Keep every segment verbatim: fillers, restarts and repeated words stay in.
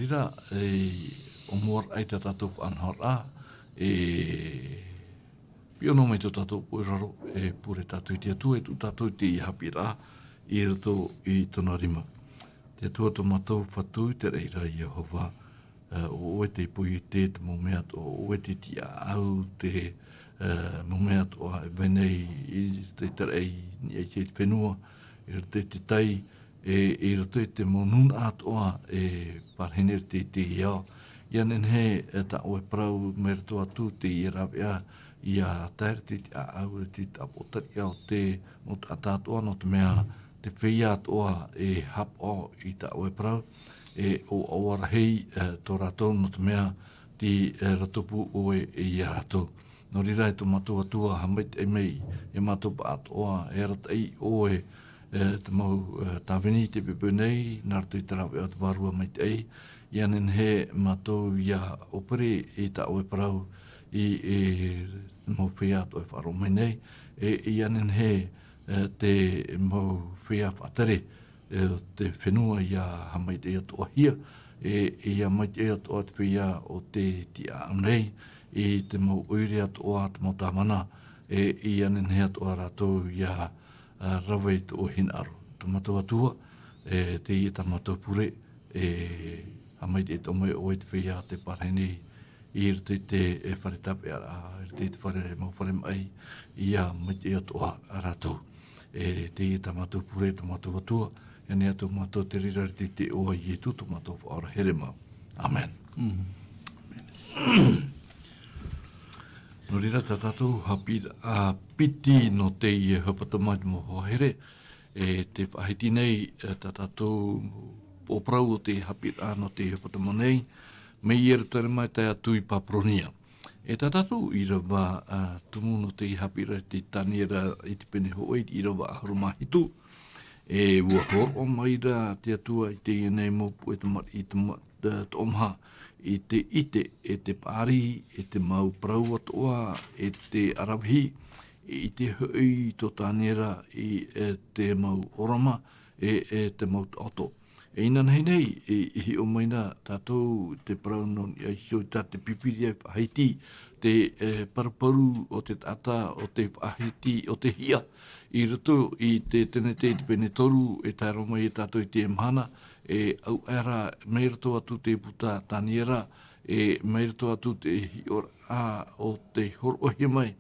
Ra, e, ʻo mua ai tā tātou faʻanahoraʻa, e, pio noa mai tō tātou ʻoire raro, e, pure tātou i te Atua, e tuʻu tātou i te haʻapiʻiraʻa i roto i tōna rima. Te Atua tō mātou Fatu i te raʻi ra Iehova, e, ʻo ʻoe te poiete, te mau mea atoʻa, ʻo ʻoe te tiʻaʻau, te, e, mau mea atoʻa e vai nei i te, te raʻi, i te fenua, i roto i te tai, e, i roto i te mau nūnaʻa atoʻa e parahine i te, te ao. ʻIa nehenehe, e, tā ʻoe parau mai roto atu i teie rāveʻa, ʻia tae i te, te ʻāʻau, i te tāpōtaiʻa o te mau taʻata atoʻa, nō te mea, te feiā atoʻa e haʻapaʻo i tā ʻoe parau, e ʻoaʻoa rahi, e, tō rātou, nō te mea, tei, e, rātou pū ʻoe ia rātou. Nō reira, e tō mātou Atua, haʻamaitaʻi mai ia mātou pāʻatoʻa, e arataʻi ʻoe, e, te mau, e, tāvini i teie poipoi nei, nā roto i te rāveʻa o te Vārua Maitaʻi, ʻia nehenehe mātou ʻia ʻōpere i tā ʻoe parau i, e, te mau feiā atoʻa e faʻaroʻo mai nei, e, ʻia nehenehe, e, te mau feiā faʻatere, e, o te fenua ʻia haʻamaitaʻi atoʻahia, e, ʻia maitaʻi atoʻa te feiā o tei tiʻaʻau nei, i te mau ʻoire atoʻa, te mau tāvana, e, ʻia nehenehe atoʻa rātou ʻia, a, rave i tō ʻoe hinaʻaro. Tō mātou Atua, e, teie tā mātou pure, e, haʻamaitaʻi atoʻa mai ʻoe i te feiā tei parahine i roto i te, e, fare tāpeʻaraʻa, i roto i te fare, mau fare maʻi, ʻia maitaʻi atoʻa rātou. E, teie tā mātou pure, tō mātou Atua, e nehenehe atoʻa mātou te reira i te iʻoa o Ietu, tō mātou Faʻaora here mau. ʻĀmene. Mm. Nō reira, tā tātou haʻapiʻiraʻa piti nō teie haʻapiʻiraʻa mai te mau hoa here, e, tē faʻahiti nei, e, tā tātou ʻōparau o te haʻapiʻiraʻa nō teie haʻapiʻiraʻa nei, mai Ierutarema e tae atu i Papuronia. E tā tātou ʻīrava, a, tumu nō teie haʻapiʻiraʻa i Taniera i te pene hōʻē, ʻīrava ʻahuru mā hitu. E, ʻua hōroʻa mai ra te Atua i teie nei mau puʻe tamariʻi tama-, ta-, toʻomaha, i te ʻite, e te paʻari, e te mau parau atoʻa, e te aravihi, e ʻite hoʻi tō Taniera i, e te mau ʻōrama, e, e te mau taʻoto. E inanahi nei, e, i hiʻo mai na tātou te parau nō niʻa iho i tā te Pīpīria e faʻahiti, te, e, paruparu o te taʻata, o te faʻahiti, o te hiʻa. I roto i te Tenete i te pene toru, e tae roa mai ia tātou i teie mahana, e, ʻaore ra, mai roto atu te puta Taniera, e, mai roto atu te hiʻoraʻa o te hōroʻahia mai,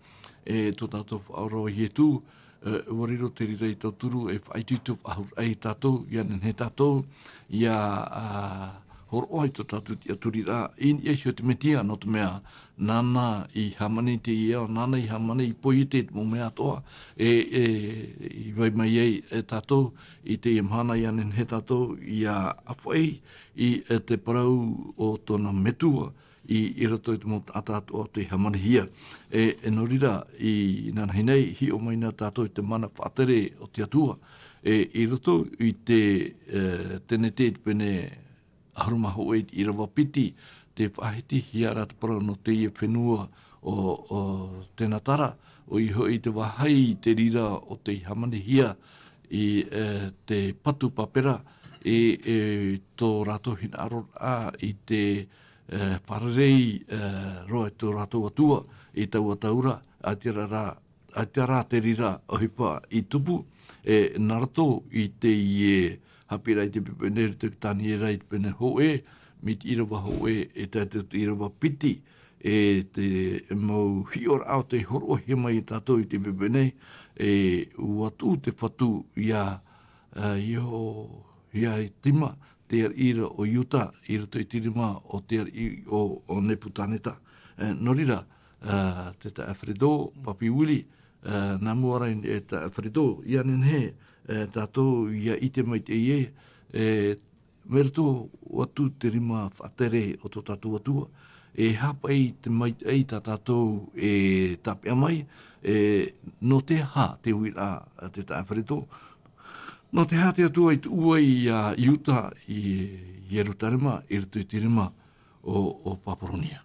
e, tō tātou Faʻaora ʻo Ietu, e, ʻua riro te reira ei tauturu, e faʻaitoito faʻahou ai tātou, ʻia nehenehe tātou, ʻia, a, hōroʻa i tō tātou tiʻaturiraʻa, i niʻa iho i te Metia, nō te mea, nāna i hāmani i teie ao, nāna i hāmani i poiete i te mau mea atoʻa, e, e, i vai mai ai, e, tātou, i teie mahana ʻia nehenehe tātou, ʻia ʻāfaʻi i, e, te parau o tōna Metua, i, i roto i te mau taʻata atoʻa tei hāmanihia. E, e nō reira, i inanahi nei, hiʻo mai na tātou i te mana faʻatere o te Atua. E, i roto i te, e, Tenete i te pene ʻahuru mā hōʻē ʻīrava piti, tē faʻahitihia ra te parau nō teie fenua ʻo, ʻo Tenatara, ʻoia hoʻi te vāhi i te reira ʻo tei hāmanihia i, e, te patu Pāpera, e, e tō rātou hinaʻaroraʻa i te, e, fārerei, e, roa i tō rātou Atua i taua tau ra, ʻaita rā, ʻaita rā te reira ʻohipa i tupu, e, nā roto i teie haʻapiʻiraʻa i te pene, i te Taniera i te pene hōʻē, mai te ʻīrava hōʻē, e tae atu i te ʻīrava piti, e te mau hiʻoraʻa o tei hōroʻahia mai ia tātou i teie poipoi nei, e ʻua tuʻu te Fatu ia, a, Iehoiatima, te ariʻi ra o Iuta, i roto i te rima o te ariʻi o, o Nepukaneta. E, nō reira, a, te taeaʻe Alfredo, Papi Willie, a, nā mua ra i, e taeaʻe Alfredo, ʻia nehenehe, e, tātou ʻia ʻite mai teie, e, mai roto atu te rima faʻatere o tō tātou Atua, e hāpaʻi te maitaʻi tā tātou e tāpeʻa mai, e, nō te aha te uiraʻa, te taeaʻe Alfredo, nō te aha te Atua i tuʻu ai ia Iuta i Ierutarema, i roto i te rima o, o Papuronia.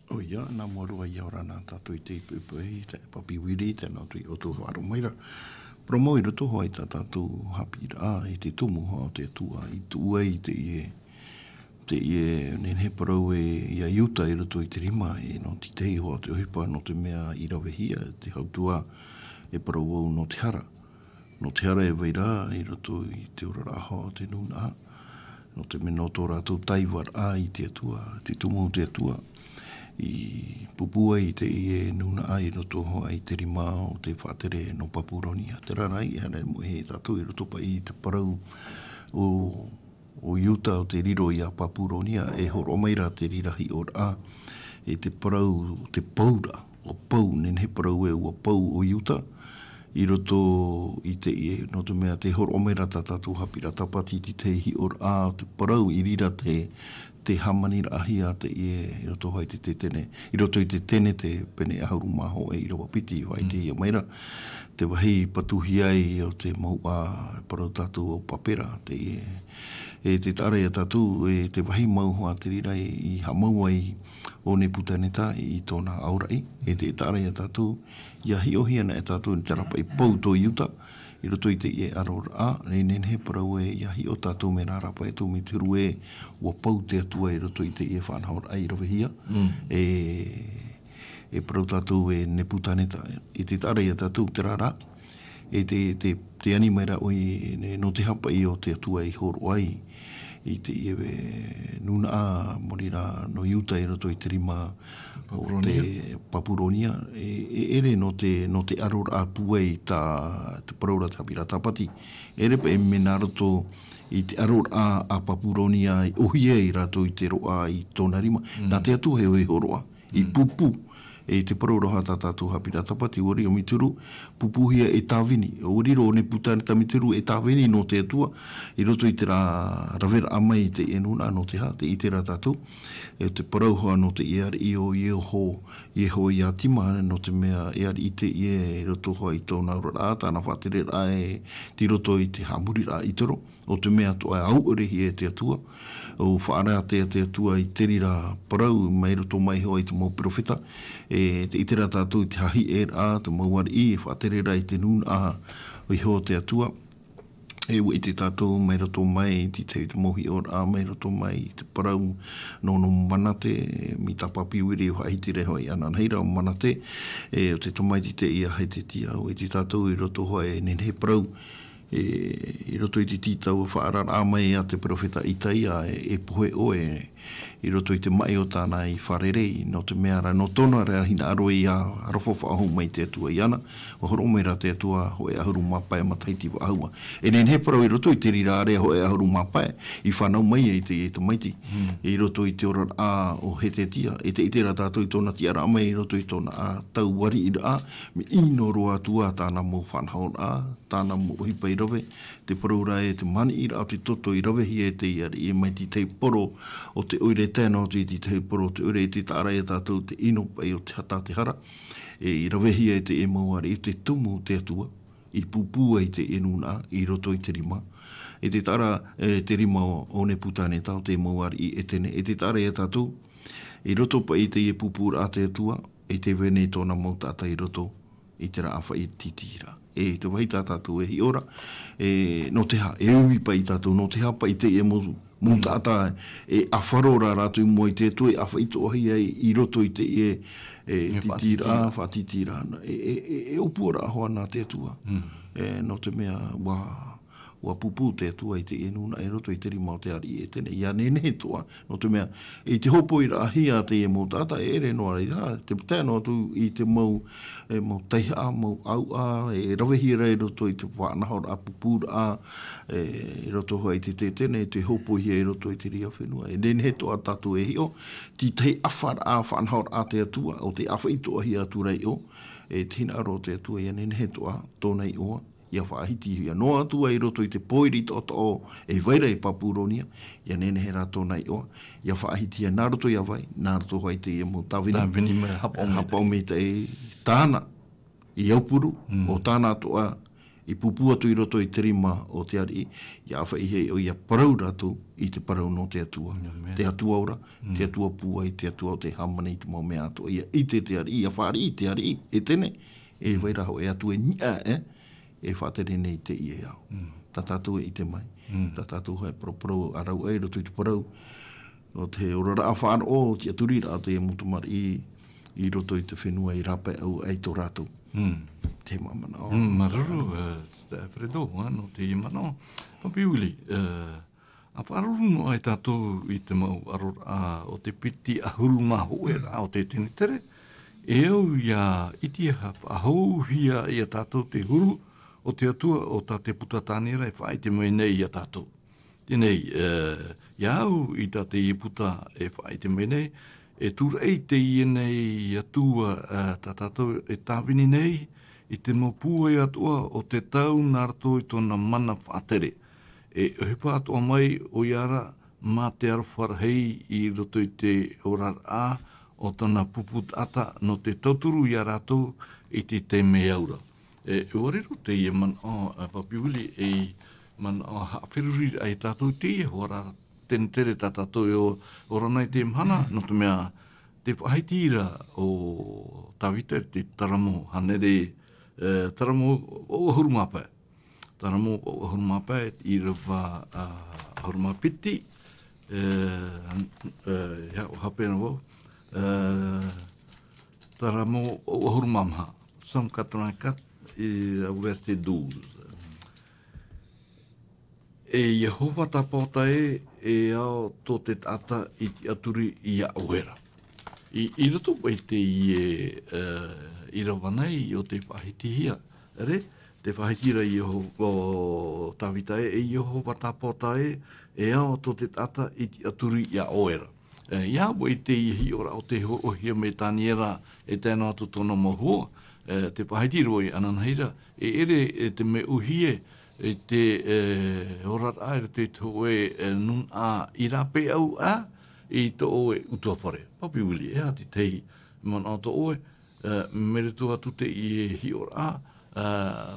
ʻOia, nā mua roa ia ora na tātou i teie poipoi, taeaʻe Papi Willie, tē nā ʻoutou i ʻoutou faʻaroʻo mai ra. Parau mau i roto hoʻi i tā tātou haʻapiʻiraʻa, i te tumu hoʻi o te Atua, i tuʻu ai teie Teie nehenehe parau e ia Iuta i roto i te rima, e nō te tahi hoʻi te ʻohipa, nō te mea i ravehia te hautua e parau au nō te hara. Nō te hara e vai ra i roto i te oraraʻa o te nūnaʻa. Nō te mea nō tō rātou taivaraʻa i te Atua, te tumu o te Atua. I pupū ai teie nūnaʻa i roto hoʻi i te rima o te faʻatere nō Papuronia. Terā rā, e hara e moʻe tātou i roto paʻi i te parau o o Iuta o te riro ia Papuronia, e hōroʻa mai ra te reira hiʻoraʻa, e te parau, te pauraʻa, ʻua pau, nehenehe parau e ʻua pau o Iuta, i roto i te, i, nō te mea te hōroʻa mai ra tā tātou haʻapiʻiraʻa tāpati i te tahi hiʻoraʻa, te parau i reira te, te hāmaniraʻahia teie, i roto hoʻi te, te tene, i roto i te tene te pene ʻahuru mā hōʻē ʻīrava piti, ʻua ʻitehia mai ra, te vāhi patuhia ai o te mouʻa, parau tātou o Papera, teie, e te taʻa ra ia tātou, e te vāhi mau hoʻi te reira i haʻamau ai o Nepukaneta i tōna aoraʻi, e te taʻa ra ia tātou, ia hiʻohia na e tātou i te rāpaʻi pau tō Iuta, i roto i teie aroraʻa, e nehenehe parau e ia hiʻo tātou mea rāpaʻi atu mai te huru e, ʻua pau te Atua i roto i teie faʻanahoraʻa i ravehia, e, e parau tātou e Nepukaneta, e te taʻa ra ia tātou, terā rā, e te, te, te ani mai ra ʻoe, e, nō te aha paʻi o te Atua i hōroʻa ai, i teie nūnaʻa, maori rā, nō Iuta i roto i te rima o te Papuronia, e, e ʻere nō te, nō te aroraʻa pūai tā te parau ra te haʻapiʻiraʻa tāpati. E ʻere paʻi mea nā roto i te aroraʻa a Papuronia i ʻōhie ai rātou i te roaʻa i tōna rima. Nā te Atua e hōroʻa, i pupū, e te parau ra tā tātou haʻapiʻiraʻa tāpati, ʻua riro mai te huru, pupūhia e Tāvini. ʻUa riro Nepukaneta mai te huru e Tāvini nō te Atua, i roto i terā raveraʻa mai i teie nūnaʻa nō te aha, tē ʻite ra tātou, e te parau hoʻi nō teie ariʻi o Ieho, Iehoiakima, nō te mea e ariʻi teie i roto hoʻi i tōna oraraʻa, tāna faʻatereraʻa e tei roto i te haʻamoriraʻa ʻaito roa. ʻO te mea atoʻa e auʻerehia e te Atua, ʻua faʻaara atu te Atua i te reira parau mai roto mai hoʻi i te mau perofeta, e tē ʻite ra tātou i te hāhiʻeraʻa, te mau ariʻi, e faʻatere ra i te nūnaʻa iho o te Atua, e ʻua ʻite tātou mai roto mai i te, te, te mau hiʻoraʻa, mai roto mai i te parau nō, nō Manate, mai tā Papiuere, ʻua faʻahiti ra hoʻi ananahi ra ʻo Manate, e ʻo te tamaiti teie a Hezekia, ʻua ʻite tātou i roto hoʻi e nehenehe parau, e, i roto i te tītau faʻaararaʻa mai a te perofeta Isaia, e, e pohe ʻoe, i roto i te maʻi o tāna i fārerei, nō te mea ra, nō tōna ra hinaʻaro ïa aroha faʻahou mai te Atua iāna, ʻua hōroʻa mai ra te Atua, hōʻē ʻahuru mā pae matahiti faʻahou. E nehenehe parau i roto i te reira area hōʻē ʻahuru mā pae, i fānau mai ai teie tamaiti, i roto i te oraraʻa o Hezekia, e tē ʻite ra tātou i tōna tiʻaraʻa mai i roto i tōna tau ariʻiraʻa, mea ʻino roa atu ā tāna mau faʻanahoraʻa, tāna mau ʻohipa i rave, te parau ra e te maniʻiraʻa o te toto i ravehia e te ariʻi mai te tahi poro o te ʻoire tae noa atu i te tahi poro o te ʻoire, e te taʻa ra ia tātou te ʻino paʻi o te hata te hara, e i ravehia e te mau ariʻi te tumu o te Atua, i pupū ai teie nūnaʻa i roto i te rima. E te taʻa ra, e te rima o, o Nepukaneta, ʻo te mau ariʻi Etene, e te taʻa ra ia tātou, i roto paʻi i teie pupūraʻa a te Atua, e tē vai nei tōna mau taʻata i roto i terā ʻāfaʻi tītīraʻa. E te vāhi tā tātou e hiʻo ra, e, nō te aha, e ui paʻi tātou, nō te aha paʻi teie mau, mau taʻata, e ʻāfaro ra rātou i mua i te Atua, e ʻāfaʻi atoʻahia ai i roto i teie, e, tītīraʻa, faʻatītīraʻa. E, e, e, e ʻōpuaraʻa hoʻi nā te Atua. E, nō te mea, ʻua, ʻua pupū te Atua i teie nūnaʻa i roto i te rima o te ariʻi Etene. ʻIa nehenehe atoʻa, nō te mea, i te hōpoiraʻahia a teie mau taʻata, e ʻere noa ra, ā, te tae noa atu i te mau, e, mau taihaʻa, mau ʻauʻa, e ravehia ra i roto i te faʻanahoraʻa pupūraʻa, e, i roto hoʻi i te Etene, te hōpoihia i roto i te reira fenua. E nehenehe atoʻa tātou e hiʻo, te tahi ʻāfaraʻa, faʻanahoraʻa a te Atua, ʻo tē ʻāfaʻi atoʻahia atu ra iʻo, e te hinaʻaro o te Atua, ʻia nehenehe atoʻa tōna iʻoa, ʻia faʻahitihia noa atu ai i roto i te pōiri toʻotoʻo e vai ra i Papuronia, ʻia nehenehe rā tōna iʻoa, ʻia faʻahitihia nā roto ia vai, nā roto hoʻi i teie mau tāvini. Tāvini mai, hapaʻo mai. Hapaʻo mai te, tāna, i aupuru, ʻo tāna atoʻa, i pupū atu i roto i te rima o te ariʻi, ʻia ʻāfaʻihia iʻo, ʻia parau rātou i te parau nō te Atua. Te Atua ora, te Atua pūai, te Atua ʻo tē hāmani i te mau mea atoʻa, ʻia ʻite te ariʻi, ʻia fāriʻi te ariʻi, Etene, e vai ra hōʻē Atua e niʻa aʻe, e faʻatere nei i teie ao. Tā tātou e ʻite mai, tā tātou e paraparau, ʻa rave i roto i te parau, nō te oraraʻa faʻaroʻo, tiʻaturiraʻa o te mau tamariʻi i roto i te fenua i rāpae au ai tō rātou. Mm. Te mau manaʻo. Mm, māuruuru, uh, Alfredo, uh, nō te manaʻo. Papi Willie, uh, a faʻaroʻo noa ai tātou i te mau aroraʻa o te piti ʻahuru mā hōʻē raʻa o te tenetere. E au ia iti ha faʻahouhia ia tātou te huru o te Atua o tā te puta Taniera e faʻaʻite mai nei ia tātou. Teie nei, e, ia au i tā te puta e faʻaʻite mai nei, e tūraʻi teie nei Atua, e, tā tātou e tāvini nei, i te mau pūai atoʻa o te tau nā roto i tōna mana faʻatere. E ʻohipa atoʻa mai ʻoia ra mā te aroha rahi i roto i te oraraʻa o tōna pupu taʻata nō te tauturu ia rātou i te taime aura. E, ʻua riro teie manaʻo, a, Papi Willie, ei manaʻo haʻaferuriraʻa ia tātou i teie hora tenetere tā tātou e ora nei i teie mahana, nō te mea te faʻahiti ra o Tavita i te taramo hānere, e, taramo ʻahuru mā pae. Taramo ʻahuru mā pae, ʻīrava, a, ʻahuru mā piti, e, an-, e, ia, ʻua hape ana vau, e, taramo ʻahuru mā maha. Psaume quatre-vingt-quatre, e, au verset douze. E Iehova tāpaota ē, e ao tō te taʻata i tiʻaturi iā ʻoe ra. I, i roto paʻi i teie, e, ʻīrava nei o te faʻahitihia, ʻere, te faʻahiti ra Ieho-, o Tavita ē, e Iehova tāpaota ē, e ao tō te taʻata i tiʻaturi iā ʻoe ra. E, ia au i teie hiʻoraʻa o tei hōroʻahia mai e Taniera e tae noa atu tōna mau hoa, e, te faʻahiti roa i ananahi ra, e ʻere, e te mea ʻōhie, e te, e, oraraʻa, e te, te hōʻē, e, nūnaʻa i rāpae au ā, i tō ʻoe ʻutuāfare. Papi Willie, e aha te tahi manaʻo tō ʻoe, e, mai roto atu i teie hiʻoraʻa, e,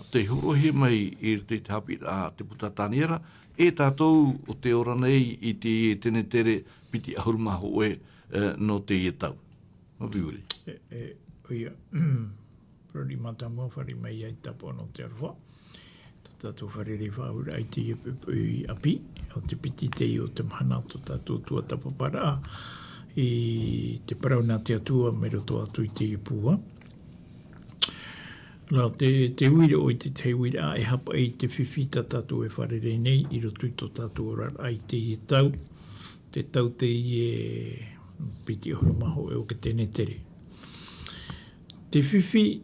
tei hōroʻahia mai i roto i te haʻapiʻiraʻa a te puta Taniera, e tātou o tei ora nei i te tenetere piti ʻahuru mā hōʻē, e, nō teie tau. Papi Willie. E, e, ʻoia. Parau mātāmua, fārerei mai i te tāpaʻo nō te aroha. Tō tātou fārerei faʻahou i teie poʻipoʻi ʻāpī, o te piti tei o te mahana, tō tātou tuatāpaparaʻa i te parau nā te Atua mai roto atu i teie pū. Nā te, te uiraʻa, ʻoia te tahi uiraʻa, e haʻapaʻo i te fifi tā tātou e fārerei nei i roto i tō tātou oraraʻa i teie tau, te tau teie piti ʻahuru mā hōʻē o te tenetere. Te fifi,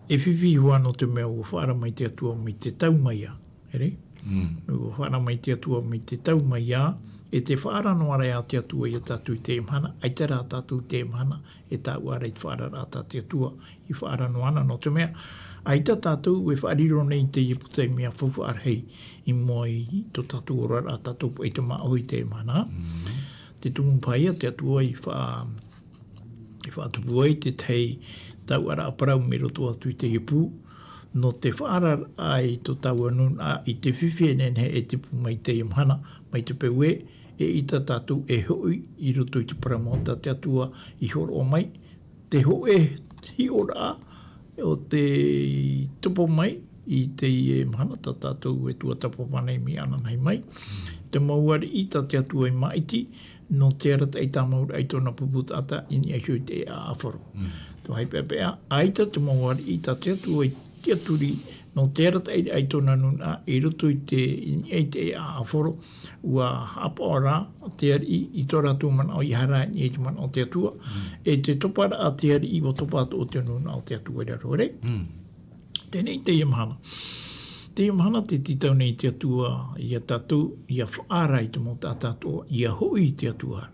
e fifi iho ā nō te mea ʻua faʻaara mai te Atua mai te tau mai ā, ʻere? Mm. ʻUa faʻaara mai te Atua mai te tau mai ā, e te faʻaara noa ra te Atua ia tātou i teie mahana, ʻaita rā tātou i teie mahana, e tāuʻa ra i te faʻaararaʻa tā te Atua i faʻaara noa na, nō te mea, ʻaita tātou e faʻariro nei i teie puta i mea faufaʻa rahi i mua i tō tātou oraraʻa, tātou paʻi te māʻohi i teie mahana. Mm. Te tumu paʻi ā te Atua i fa-, i faʻatupu ai te tahi tāuʻaraʻa parau mai roto atu i teie pū, nō te faʻaararaʻa i tō tāua nūnaʻa i te fifi e nehenehe e tupu mai i teie mahana, mai te peu ē, eʻita tātou e hoʻi i roto i te parau mau tā te Atua i hōroʻa mai, te hōʻē hiʻoraʻa o tei topa mai i teie mahana tā tātou e tuatāpapa nei mai ananahi mai. Te mau ariʻi tā te Atua i māʻiti, nō te arataʻi tāmau raʻa i tōna pupu taʻata i niʻa iho i te ʻēʻa ʻāfaro. Mm. Te vāhi peʻapeʻa, ʻaita te mau ariʻi tā te Atua i tiʻaturi, nō te arataʻi raʻa i tōna nūnaʻa i roto i te, i niʻa i te ʻēʻa ʻāfaro, ʻua haʻapaʻo rā te ariʻi i tō rātou manaʻo i haere i niʻa i te manaʻo o te Atua. Mm. E te toparaʻa te ariʻi ʻua topa atoʻa te nūnaʻa o te Atua i raro, ʻere? Mm. Teie nei teie mahana. Teie mahana tē tītau nei te Atua ia tātou, ia faʻaara i te mau taʻata atoʻa, ia hoʻi i te Atua ra.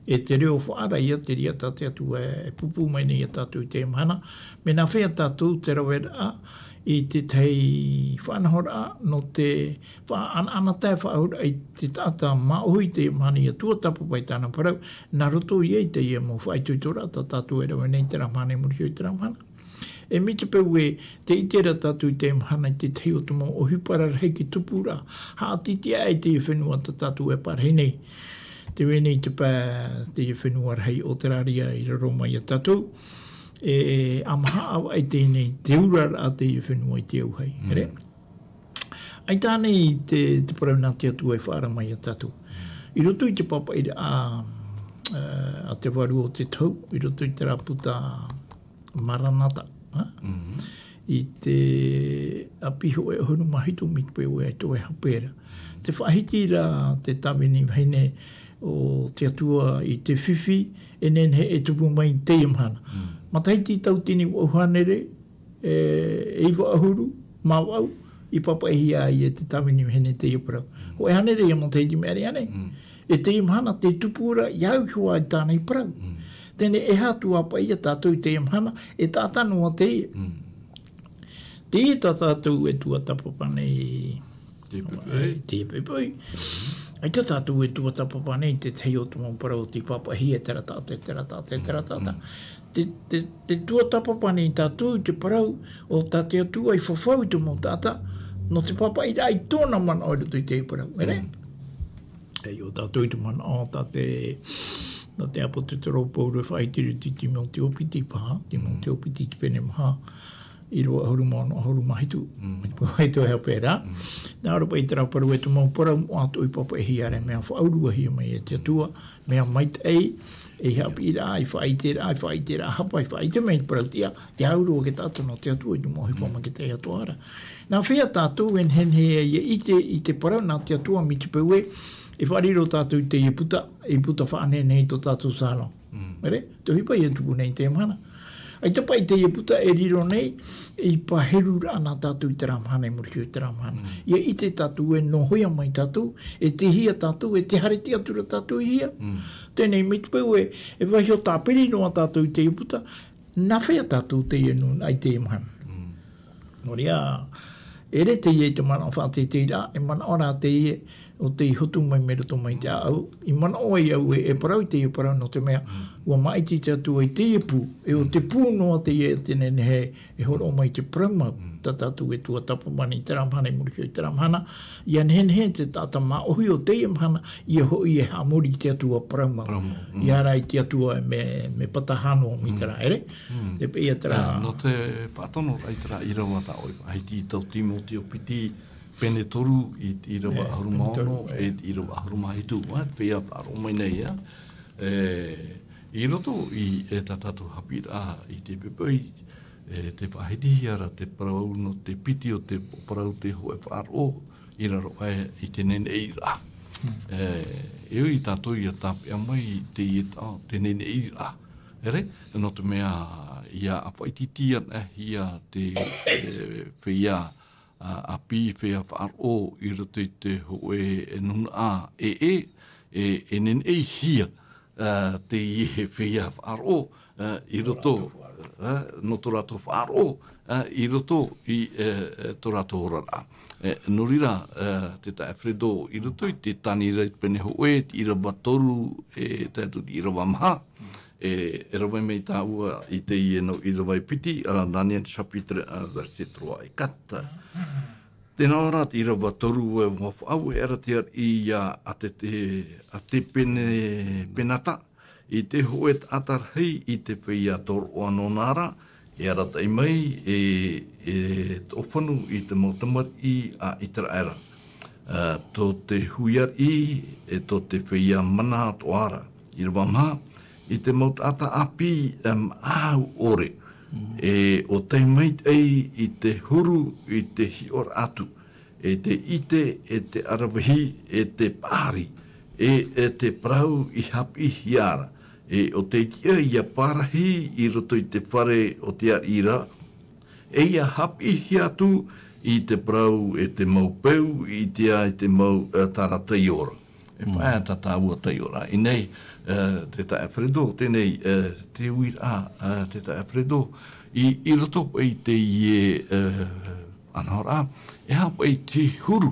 E te reo faʻaara ïa te reira tā te Atua e pūpū mai nei ia tātou i teie mahana. Mea nāfea tātou te raveraʻa i te tahi faʻanahoraʻa nō te faʻaʻanaʻanatae faʻahou raʻa i te taʻata māʻohi i teie mahana ia tuatāpapa i tāna parau, nā roto ïa i teie mau faʻaitoitoraʻa tā tātou e rave nei i terā mahana i muri iho i terā mahana. E mai te peu ē, tē ʻite ra tātou i teie mahana i te tahi o te mau ʻohipa rarahi i tupu ra, haʻatītīʻaʻa i teie fenua tā tātou e parahi nei. Tē vai nei te pae, teie fenua rahi Auteraria i raro mai ia tātou, e, ʻa maha ʻāvaʻe teie nei, te ura raʻa teie fenua i te auahi. Mm. ʻEre? ʻAita ānei te, te parau nā te Atua e faʻaara mai ia tātou? I roto i te pāpaʻiraʻa a te varu o te tau, i roto i te rāputa Maranata, i te ʻapi hōʻē ʻahuru mā hitu, mai te peu ē ʻaita e hape ra. Te faʻahiti ra te tāvini vahine o te Atua i te fifi, e nehenehe e tupu mai i teie mahana. Matahiti tauatini vaʻu hānere, e iva ʻahuru mā vaʻu, i pāpaʻihia ai e te tāvini vahine teie parau. Hōʻē hānere ia matahiti mea ʻere ānei. E teie mahana te tupu ra, ia au iho ā i tāna i parau. Teie nei, e aha atu ā paʻi ia tātou i teie mahana, e taʻata noa teie. Teie tā tātou e tuatāpapa nei. Te poipoi. Te poipoi. ʻAita tātou e tuatāpapa nei te tahi o te mau parau o tei pāpaʻihia e terā taʻata, e terā taʻata, e terā taʻata. Te, te, te tuatāpapa nei tātou i te parau o tā te Atua i fafau i te mau taʻata, nō te pāpaʻiraʻa i tōna manaʻo i roto i te parau. Ere? E, ʻo tātou i te manaʻo, tā te, tā te ʻāpōsetolo Paulo e faʻahiti i te Timoteo piti paha, Timoteo piti te pene maha, ʻīrava ʻahuru mā ono, ʻahuru mā hitu. Mai te peu ē ʻaita e hape ra. Nā ʻō ra paʻi terā parau, e te mau parau moʻa atoʻa i pāpaʻihia ra, mea faʻauruahia mai e te Atua, mea maitaʻi, e haʻapiʻiraʻa, i faʻaʻiteraʻa, i faʻaʻiteraʻa hapa, i faʻaʻite mai i te parau tiʻa, te auro o te taʻata nō te Atua, i te mau ʻohipa maitaʻi atoʻa ra. Nā hea tātou e nehenehe ai e ʻite i te parau nā te Atua mai te peu ē, e faʻariro tātou i teie puta, i puta faʻanehenehe i tō tātou salon. Ere, te ʻohipa ia tupu nei i teie mahana. ʻAita paʻi teie puta e riro nei, i pāheruraʻa nā tātou i terā mahana, i muri iho i terā mahana. Ia ʻite tātou e nohohia mai tātou, e tei hea tātou, e tē haere atu ra tātou i hea. Teie nei mai te peu ē, e vaiiho tāpiri noa tātou i teie puta, nā hea tātou teie nūnaʻa i teie mahana. Nō reira, ʻere teie i te manaʻo faʻateiteiraʻa, e manaʻo rā teie o tei hotu mai mai roto mai te ʻāʻau, i manaʻo ai au e, e parau i teie parau nō te mea, ʻua māʻiti te Atua i teie pū, e ʻo te pū noa teie e te nehenehe e hōroʻa mai te parau mau, tā tātou e tuatāpapa nei i terā mahana, i muri iho i terā mahana, ia nehenehe te taʻata māʻohi o teie mahana, ia hoʻi e haʻamori i te Atua parau mau. Ia ora i te Atua mea, mea pātaha noa mai terā, ere? Te peʻe ia terā. Nō te faʻatonoraʻa i terā ʻīrava tā ʻoe i faʻahiti i tō Timoteo piti, pene toru, i te ʻīrava ʻahuru mā ono, e te ʻīrava ʻahuru mā hitu, ʻua, te feiā faʻaroʻo mai nei, ā. E, i roto i, e, tā tātou haʻapiʻiraʻa i te poipoi, e, tē faʻahitihia ra te parau nō te piti o te parau te hōʻē faʻaroʻo, i raro aʻe i te neheneʻiraʻa. E, e ui tātou ia tāpeʻa mai i teie taʻo, te neheneʻiraʻa. Ere, nō te mea, ia faʻaʻitiʻitihia te, e, feiā, ā, ʻāpī, feiā faʻaroʻo i roto i te hōʻē nūnaʻa ʻē, e, e neheneʻihia, ā, teie feiā faʻaroʻo, ā, i roto, ā, nō tō rātou faʻaroʻo, ā, i roto i, e, e, tō rātou oraraʻa. E, nō reira, ā, te taeaʻe Fredo, i roto i te Taniera i te pene hōʻē, te ʻīrava toru, e tae atu i te ʻīrava maha, e, e rave mai tāua i teie nō ʻīrava e piti, ā, Daniel chapitre un, verset trois et quatre. Tē nā ʻō ra te ʻīrava toru, e, ʻua faʻaueraʻa te ariʻi ia a te, te, a te pene, penata, i te hōʻē taʻata rahi i te feiā toroʻa nōna ra, e arataʻi mai, e, e tōfanu i te mau tamariʻi a ʻĪteraʻera. Ā, tō te hui ariʻi, e tō te feiā mana atoʻa ra. ʻĪrava maha, i te mau taʻata ʻāpī, e, maʻau ʻore. E ʻo tei maitaʻi i te huru, i te hiʻoraʻa atu, e te ʻite, e te ʻaravihi, e te paʻari, e, e te parau i haʻapiʻihia ra. E ʻo tei tiʻa ia parahi i roto i te fare o te ariʻi ra, e ia haʻapiʻihia atu i te parau e te mau peu, i te, i te mau, e, tara taiora. E faʻaea tā tāua taiora. I nei, e, te taeaʻe Fredo, teie nei, e, te uiraʻa, e, te taeaʻe Fredo, i, i roto paʻi i teie, e, anahoraʻa, e aha paʻi te huru,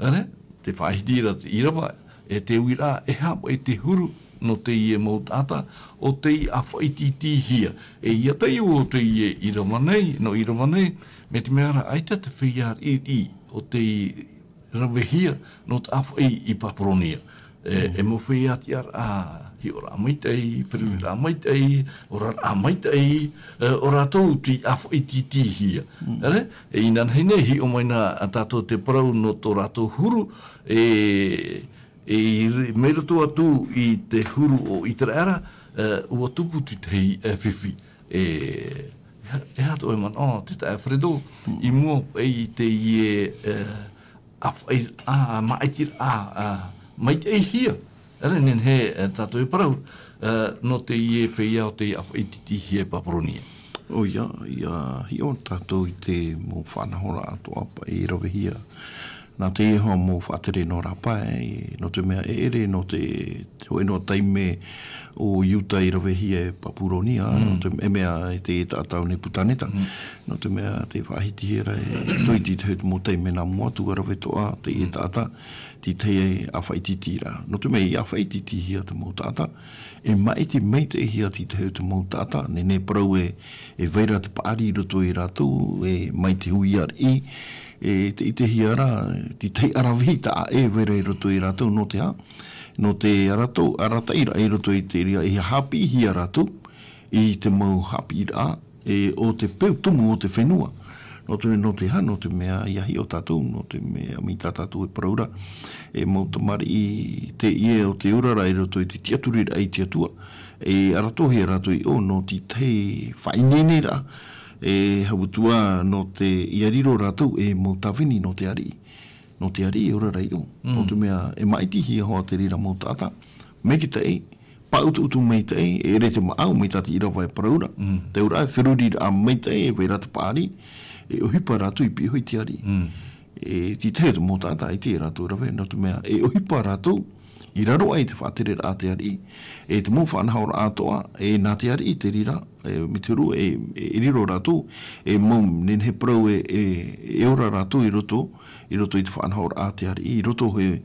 ere? Tē faʻahiti ra te ʻīrava, e te uiraʻa, e aha paʻi te huru nō teie mau taʻata, ʻo tei faʻaʻitiʻitihia. E ia taiʻo o teie ʻīrava nei, nō ʻīrava nei, mai te mea ra ʻaita te feiā ariʻi, ʻo tei ravehia nō te ʻāfaʻi i Papuronia. E, e mau feiā tiʻaraʻa, hiʻoraʻa maitaʻi, feruriraʻa maitaʻi, oraraʻa maitaʻi, e, ʻo rātou tei faʻaʻitiʻitihia. Ere? E inanahi nei, hiʻo mai na tātou te parau nō tō rātou huru, e, E i re-, mai roto atu i te huru o Iteraera, e, ua tupu tētahi, e, fifi. E, e ha-, e aha tō ʻoe manaʻo, tētahi Alfredo, i mua i teie, e, ʻāfaʻi, ā, māʻitiraʻa, ā, maitaʻihia. Ere, nehenehe, e, tātou e parau, e, nō teie feiā o tei ʻāfaʻititihia e Papuronia. ʻOia, ʻia hiʻo tātou i te mau faʻanahoraʻa atoʻa paʻi i ravehia. Nā te Iehova mau faʻatere nō rāpae, nō te mea e ʻere nō te, te hōʻē noa taime o Iuta i ravehia e Papuronia, nō te, e mea e te taʻata o Nepukaneta. Nō te mea te faʻahitihia ra e toiti te hōʻē mau taime nā mua atu ʻa rave atoʻa teie taʻata, tei ʻāfaʻititiraʻa. Nō te mea i ʻāfaʻititihia te mau taʻata, e māʻiti maitaʻihia te hōʻē mau taʻata, nehenehe parau e, e vai ra te paʻari i roto ia rātou, e mai te hui ariʻi, e te ʻitehia ra, te tahi ʻaravihi taʻa ʻē e vai ra i roto ia rātou, nō te aha, nō te arataʻi, arataʻiraʻa i roto i te reira, e haʻapiʻihia rātou i te mau haʻapiʻiraʻa, e, o te peu tumu o te fenua. Nō te, nō te aha, nō te mea ʻia hiʻo tātou, nō te mea mai tā tātou e parau ra, e mau tamariʻi teie o te oraraʻa i roto i te tiʻaturiraʻa i te Atua. E arataʻihia rātou i ʻō, nō te tahi faʻaineineraʻa, e, hau atu ā, nō te ʻia riro rātou e mau tāvini nō te ariʻi. Nō te ariʻi e ora ra i ʻō. Nō te mea e māʻitihia hoʻi te reira mau taʻata. Maitaʻi, pāʻutuʻutu maitaʻi, e ʻere te māʻau mai tā te ʻīrava e parau ra. Te auraʻa, feruriraʻa maitaʻi, e vai ra te paʻari, e ʻohipa rātou i piʻohi i te ariʻi. E te tahi o te mau taʻata, ʻaita e rātou rave, nō te mea, e ʻohipa rātou, i raro aʻe i te faʻatereraʻa a te ariʻi, e te mau faʻanahoraʻa atoʻa, e nā te ariʻi te reira, e, mai te huru, e, e riro rātou, e mau nehenehe parau e, e, e ora rātou i roto, i roto i te faʻanahoraʻa a te ariʻi, i roto he,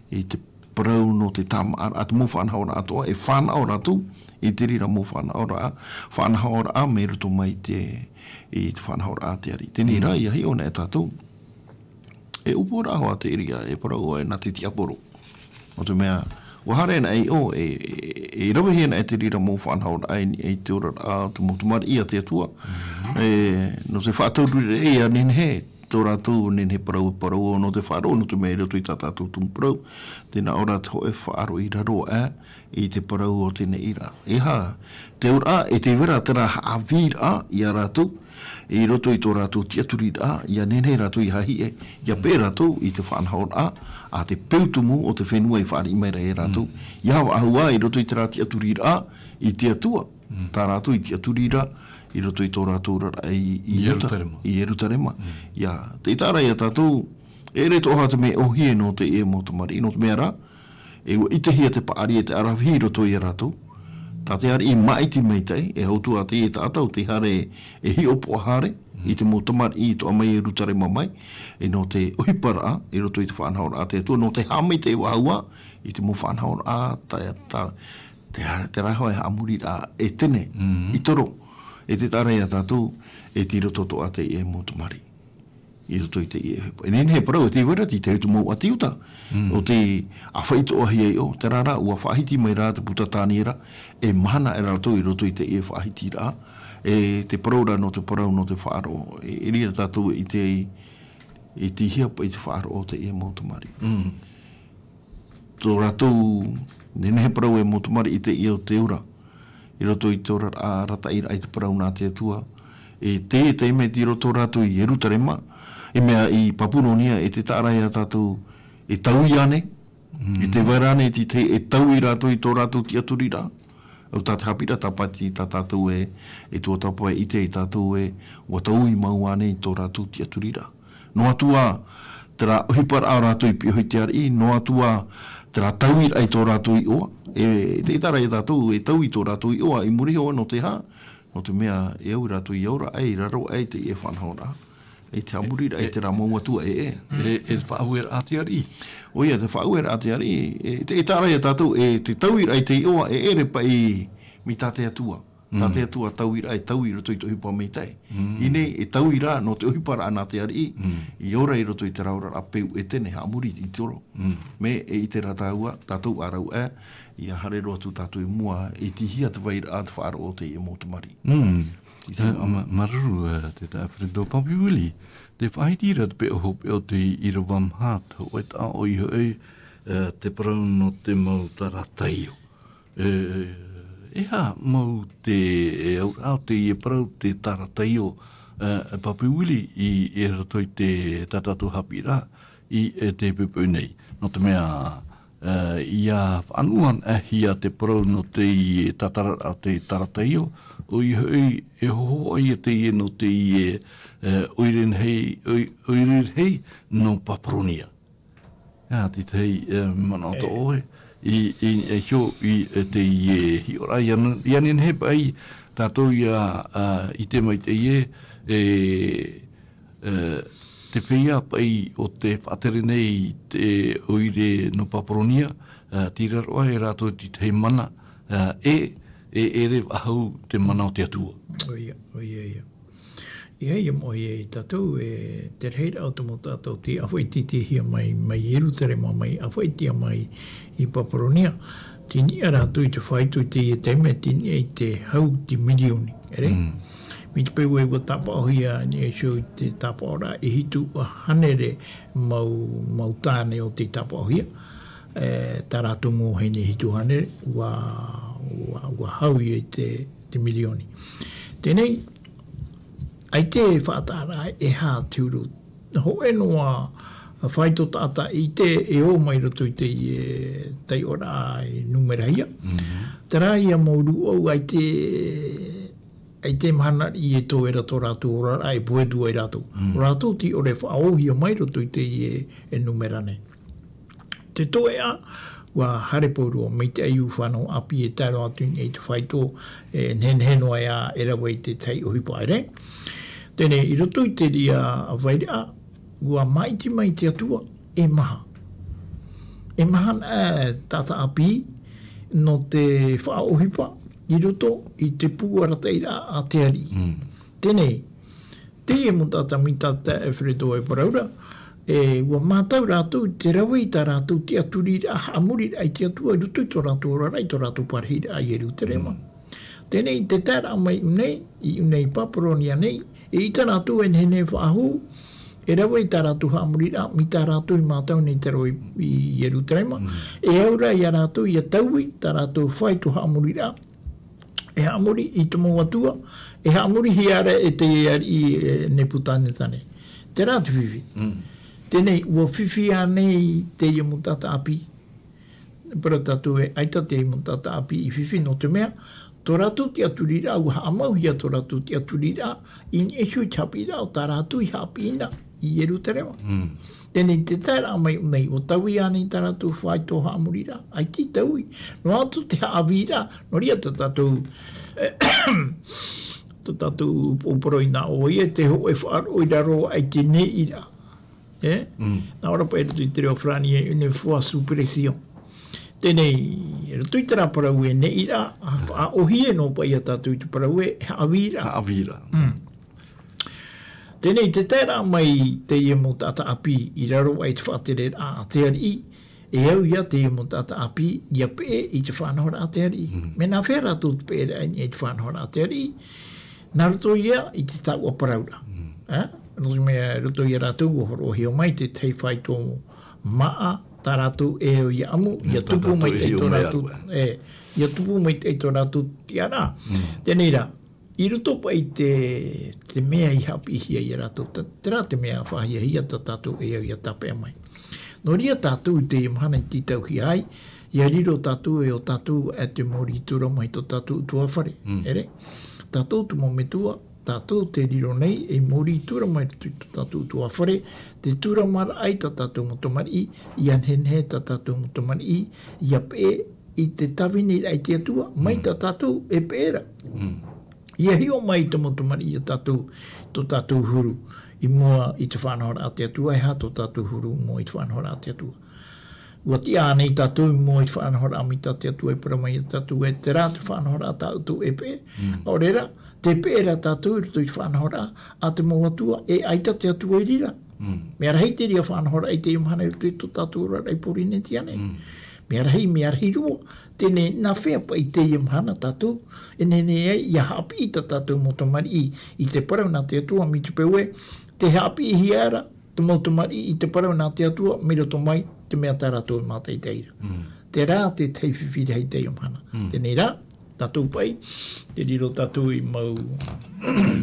i te parau nō te tāmāʻaraʻa, te mau faʻanahoraʻa atoʻa, e fānaʻo rātou i te reira mau faʻanahoraʻa, faʻanahoraʻa mai roto mai te, i te faʻanahoraʻa a te ariʻi. Teie rā, ʻia hiʻo na e tātou, e ʻōpuaraʻa hoʻi te reira, e parau ʻoe nā te tiaporo. Nō te mea, ʻua haere na i ʻō, e, e, e ravehia na e te reira mau faʻanahoraʻa i, i te oraraʻa o te mau tamariʻi a te Atua. E, nō te faʻatauriraʻa ʻia nehenehe, tō rātou nehenehe parau, parau nō te faʻaroʻo, nō te mea i roto i tā tātou tumu parau, tē nā ʻō ra te hōʻē faʻaroʻo i raro aʻe i te parau o teie nei ra. E aha, te auraʻa, e tē vai ra terā haʻavīraʻa ia rātou, i roto i tō rātou tiʻaturiraʻa, ʻia nehenehe rātou ʻia haʻahiʻe, ʻia peʻe rātou i te faʻanahoraʻa, a te peu tumu o te fenua i fāriʻi mai ra e rātou. ʻIa vāhua i roto i terā tiʻaturiraʻa, i te Atua, tā rātou i tiʻaturi ra, i roto i tō rātou oraraʻa i, i Iuta, Ierutarema. I Ierutarema. ʻIa, te ʻiteraʻa ia tātou, e ʻere atoʻa te mea ʻōhie nō teie mau tamariʻi, nō te mea rā, e ʻua ʻitehia te paʻari e te ʻaravihi i roto ia rātou. Tā te ariʻi māʻiti maitaʻi, e hau atu ā teie taʻata ʻo tei haere e hiʻopoʻa haere, i te mau tamariʻi atoʻa mai Ierutarema mai, e nō te ʻohiparaʻa, i roto i te faʻanahoraʻa a te Atua, nō te haʻamaitaʻi vāhua, i te mau faʻanahoraʻa, tā, tā, te ha-, terā hoʻi e haʻamoriraʻa Etene, i toro, e te ʻiteraʻa ia tātou, e tei roto atoʻa teie mau tamariʻi. I roto i teie, e nehenehe parau, e tē vai ra te tahi o te mau ʻāti Iuta, ʻo tei ʻāfaʻi atoʻahia i ʻō, terā rā, ʻua faʻahiti mai ra te puta Taniera, e mahana aʻera rātou i roto i teie faʻahitiraʻa, e te parau ra nō te parau nō te faʻaroʻo, e, e ʻere ia tātou e ʻite ai, e tei hea paʻi te faʻaroʻo o teie mau tamariʻi. Tō rātou, nehenehe parau e mau tamariʻi teie o te ora, i roto i te oraraʻa arataʻiraʻa i te parau nā te Atua, e teie taime tei roto rātou i Ierutarema, e mea i Papuronia, e te ʻiteraʻa ia tātou, e taui ānei, e tē vai ra ānei te, te, e taui rātou i tō rātou tiʻaturiraʻa. ʻAu tā te haʻapiʻiraʻa tāpati tā tātou e, e tuatāpapa e ʻite ia tātou e, ʻua taui mau ānei i tō rātou tiʻaturiraʻa. Noa atu ā, terā ʻohiparaʻa o rātou i piʻohi i te ariʻi, noa atu ā, terā tauiraʻa i tō rātou iʻoa. E, te ʻiteraʻa ia tātou, e taui i tō rātou iʻoa, i muri iho nō te aha, nō te mea e au rātou ia ora aʻe, i raro aʻe i teie faʻanahoraʻa. I te haʻamoriraʻa i terā mau atua ʻē, ʻē. E, e te faʻaueraʻa a te ariʻi. ʻOia, te faʻaueraʻa a te ariʻi, e, te, te ʻiteraʻa ia tātou, e te tauiraʻa i te iʻoa, e ʻere paʻi mai tā te Atua. Tā te Atua tauiraʻa, e taui i roto i te ʻohipa maitaʻi. I ʻō nei, e taui ra, nō te ʻohiparaʻa nā te ariʻi, i ora i roto i terā oraraʻa peu Etene, haʻamori i toro. Mea e ʻite ra tāua, tātou ā rāua, ʻia haere roa atu tātou i mua, e tei hea te vairaʻa, te faʻaroʻo o teie mau tamariʻi. I te E, ma-, māuruuru, e, te taeaʻe Alfredo Papiwili, tē faʻahiti ra te peʻoho, peʻo te ʻīrava maha, te hōʻē taʻo iho ē, Te parau nō te mau tarataio. E aha mau te auraʻa o teie parau te tarataio, Papiwili, i roto i te tā tātou haʻapiʻiraʻa i te poipoi nei? Nō te mea, ia faʻanahohia te parau nō teie tātararaʻa te tarataio, ʻoia hoʻi e hōhoʻa ia teie nō teie ʻoire rahi, ʻoire rahi nō Paparonia. Ia, tētahi manaʻo tō ʻoe i, i, i teie hiʻoraʻa, ia nehenehe paʻi tātou ia ʻite mai teie, te feiā paʻi o te faʻatere nei te ʻoire nō Paparonia, tei raro aʻe rātou i te tahi mana, e, e ʻere faʻahou te mana o te Atua. ʻOia, ʻoia, ʻoia. ʻIa, ʻia moʻe ia tātou, e te rahiraʻa o te mau taʻata tei ʻāfaʻitihia mai, mai Ierutarema, mai ʻāfaʻitihia mai i Paparonia. Tei niʻa rātou i te fāito i teie taime, tei niʻa i te hau te mirioni, ʻere? Mai te peu ē ua tāpaʻohia nei Iēsu i te tāpaʻoraʻa e hitu hānere mau, mau tāne o tei tāpaʻohia. Tā rātou mau vahine hitu hānere, ua, ua, ua hau ia i te, te mirioni. Teie nei, ʻaita e faʻataʻa ra e aha te huru. Hōʻē noa fāito taʻata i te, e ō mai roto i teie taiʻoraʻa i numerahia. Terā ia mau rūʻau ʻaita, ʻaita e mahana riʻi e toe ra tō rātou oraraʻa, e pohe atu ai rātou. Rātou tei ʻore faʻaōhia mai roto i teie numera nei. Te toeʻa, ua haere pauroa mai te aiū fānau ʻāpī e tae roa atu i te fāito, e nehenehe noa ia e rave i te tahi ʻohipa, ʻere? Teie nei, i roto i te reira vairaʻa, ua māʻiti mai te Atua, e maha. E maha na taʻata ʻāpī nō te faʻaʻohipa i roto i te pū arataʻiraʻa a te ariʻi. Teie nei, teie mau taʻata mai tā Alfredo e parau ra, e, ua mātau rātou i te rave i tā rātou tiʻaturiraʻa, haʻamoriraʻa i te Atua i roto i tō rātou oraraʻa, i tō rātou parahiraʻa i Ierutarema. Teie nei, i te taeraʻa mai i ʻū nei, i ʻū nei Paparonia nei, eʻita rātou e nehenehe faʻahou, e rave i tā rātou haʻamoriraʻa, mai tā rātou i mātau nei te rave i Ierutarema. E au ra ia rātou, ia taui tā rātou fāito haʻamoriraʻa, e haʻamori i te mau atua, e haʻamorihia ra e te ariʻi, e Nepukaneta nei. Terā te fifi. Teie nei, ua fifi ānei teie mau taʻata ʻāpī? Parau tātou ē, ʻaita teie mau taʻata ʻāpī i fifi, nō te mea, tō rātou tiʻaturiraʻa, ua haʻamauhia tō rātou tiʻaturiraʻa i niʻa iho i te haʻapiʻiraʻa o tā rātou i haʻapiʻi na i Ierutarema. Teie nei, te taeraʻa mai nei, ua taui ānei tā rātou fāito haʻamoriraʻa? ʻAita i taui. Noa atu te haʻavīraʻa, nō reira tā tātou, tā tātou upoʻo parau i nā ʻō ia, te hōʻē faʻaroʻo i raro aʻe i te neʻiraʻa. E? Nā ʻō ra paʻi i roto i te reo farāni, une fois suppression. Teie nei, i roto i terā parau e neʻiraʻa, faʻaʻōhie noa paʻi ia tātou i te parau ē, haʻavīraʻa. Haʻavīraʻa. Teie nei, te taeraʻa mai teie mau taʻata ʻāpī i raro aʻe i te faʻatereraʻa a te ariʻi, e au ia teie mau taʻata ʻāpī ia peʻe i te faʻanahoraʻa a te ariʻi. Mea nāfea rātou te peʻeraʻa i te faʻanahoraʻa a te ariʻi? Nā roto ia i te taoʻa parauraʻa. E? Nō te mea, i roto ia rātou, ua hōroʻahia mai te tahi fāito māʻa, tā rātou e au ia ʻamu, ia tupu mai te tō rātou, e, ia tupu mai te tō rātou tiʻaraʻa. Teie nei rā, i roto paʻi te, te mea i haʻapiʻihia ia rātou, terā te mea faʻahiahia tā tātou e au ia tāpeʻa mai. Nō reira tātou i teie mahana i tītauhia ai, ia riro tātou e ʻo tātou e te mōrī tura mai tō tātou ʻutuāfare. Ere? Tātou te mau metua, tātou te riro nei e mōrī tura mai tō tātou ʻutuāfare, te turamaraʻa i tā tātou mau tamariʻi, ia nehenehe tā tātou mau tamariʻi, ia peʻe i te tāviniraʻa i te Atua, mai tā tātou e peʻe ra. Ia hiʻo mai te mau tamariʻi ia tātou, tō tātou huru, i mua i te faʻanahoraʻa a te Atua, e aha tō tātou huru i mua i te faʻanahoraʻa a te Atua. Ua tiʻa ānei tātou i mua i te faʻanahoraʻa mai tā te Atua i parau mai ia tātou ē, terā te faʻanahoraʻa tā ʻoutou e peʻe. ʻAore rā, te peʻe ra tātou i roto i te faʻanahoraʻa a te mau atua, e ʻaita te Atua i reira. Mea rahi te reira faʻanahoraʻa i teie mahana i roto i tō tātou oraraʻa i Pōrīnetia nei. Mea rahi, mea rahi roa. Teie nei, nāfea paʻi i teie mahana tātou e nehenehe ai ia haʻapiʻi tā tātou mau tamariʻi i te parau nā te Atua, mai te peu ē, tē haʻapiʻihia ra te mau tamariʻi i te parau nā te Atua, mai roto mai te mea tā rātou e mātaʻitaʻi ra. Terā te tahi fifi rahi i teie mahana. Teie nei rā, tātou paʻi, te riro tātou i mau,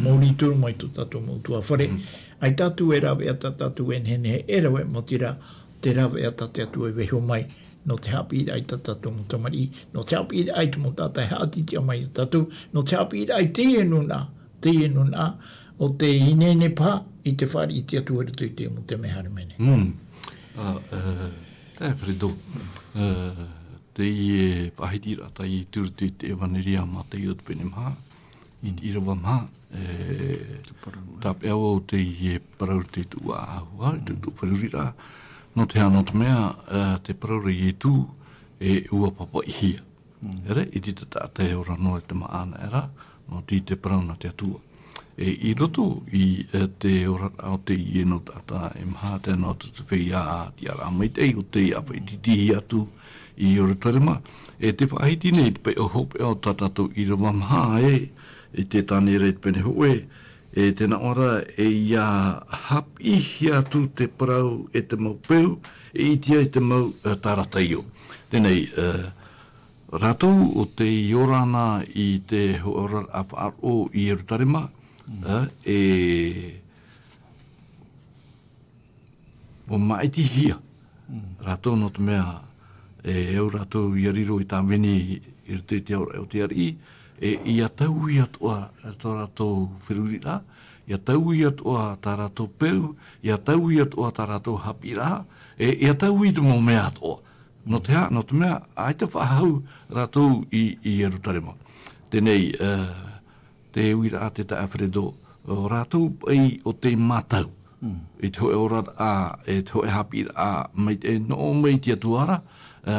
mau rīturu mai tō tātou mau tuahare. ʻAita tātou e rāveʻa tā tātou e nehenehe e rave, maoti rā, te rāveʻa tā te Atua e vaiiho mai, nō te haʻapiʻiraʻa i tā tātou mau tamariʻi, nō te haʻapiʻiraʻa i te mau taʻata e haʻatītīʻa mai iā tātou, nō te haʻapiʻiraʻa i teie nūnaʻa, teie nūnaʻa, ʻo tē ineine paha i te fāriʻi i te Atua i roto i te mau taime e haere mai nei. Mm. Ā, ā, taeaʻe Fredo, ā, teie faʻahitiraʻa tā ʻoe i tuʻu i roto i te ʻEvaneria a Māteo te pene maha, i te ʻīrava maha, e, tāpeʻa vau teie parau i te tuʻu ʻāʻau, i te tuʻu feruriraʻa, nō te aha, nō te mea, ā, te parau ra Ietu, e ʻua pāpaʻihia. Ere, i te taʻata e ora noa i te māʻa anaʻe ra, nō te, te parau nā te Atua. E, i roto i, e, te oraraʻa o teie nō taʻata e maha, tae noa atu te feiā tiʻaraʻa maitaʻi o tei faʻaʻitehia atu i Ierutarema, e te faʻahiti nei te pae hopeʻa o tā tātou ʻīrava maha e, i te tāne ra i te pene hōʻē, e tē nā ʻō ra, e ʻia haʻapiʻihia atu te parau e te mau peu, e ʻitea i te mau, e, tāra taiʻo. Teie nei, e, rātou ʻo tei ora na i te hōʻē oraraʻa faʻaroʻo i Ierutarema, e, e, ʻua māʻitihia rātou nō te mea, e, e au rātou ʻia riro i tāvini i roto i te aoraʻi o te ariʻi, e, ʻia taui atoʻa tō rātou feruriraʻa, ʻia taui atoʻa tā rātou peu, ʻia taui atoʻa tā rātou haʻapiʻiraʻa, e, ʻia taui i te mau mea atoʻa. Nō te aha, nō te mea, ʻaita faʻahou rātou i, i Ierutarema. Teie nei, e, te uiraʻa te taeaʻe Fredo, ʻo rātou paʻi ʻo tei mātau. I te hōʻē oraraʻa, e te hōʻē haʻapiʻiraʻa, mai te noʻo mai te Atua ra, e,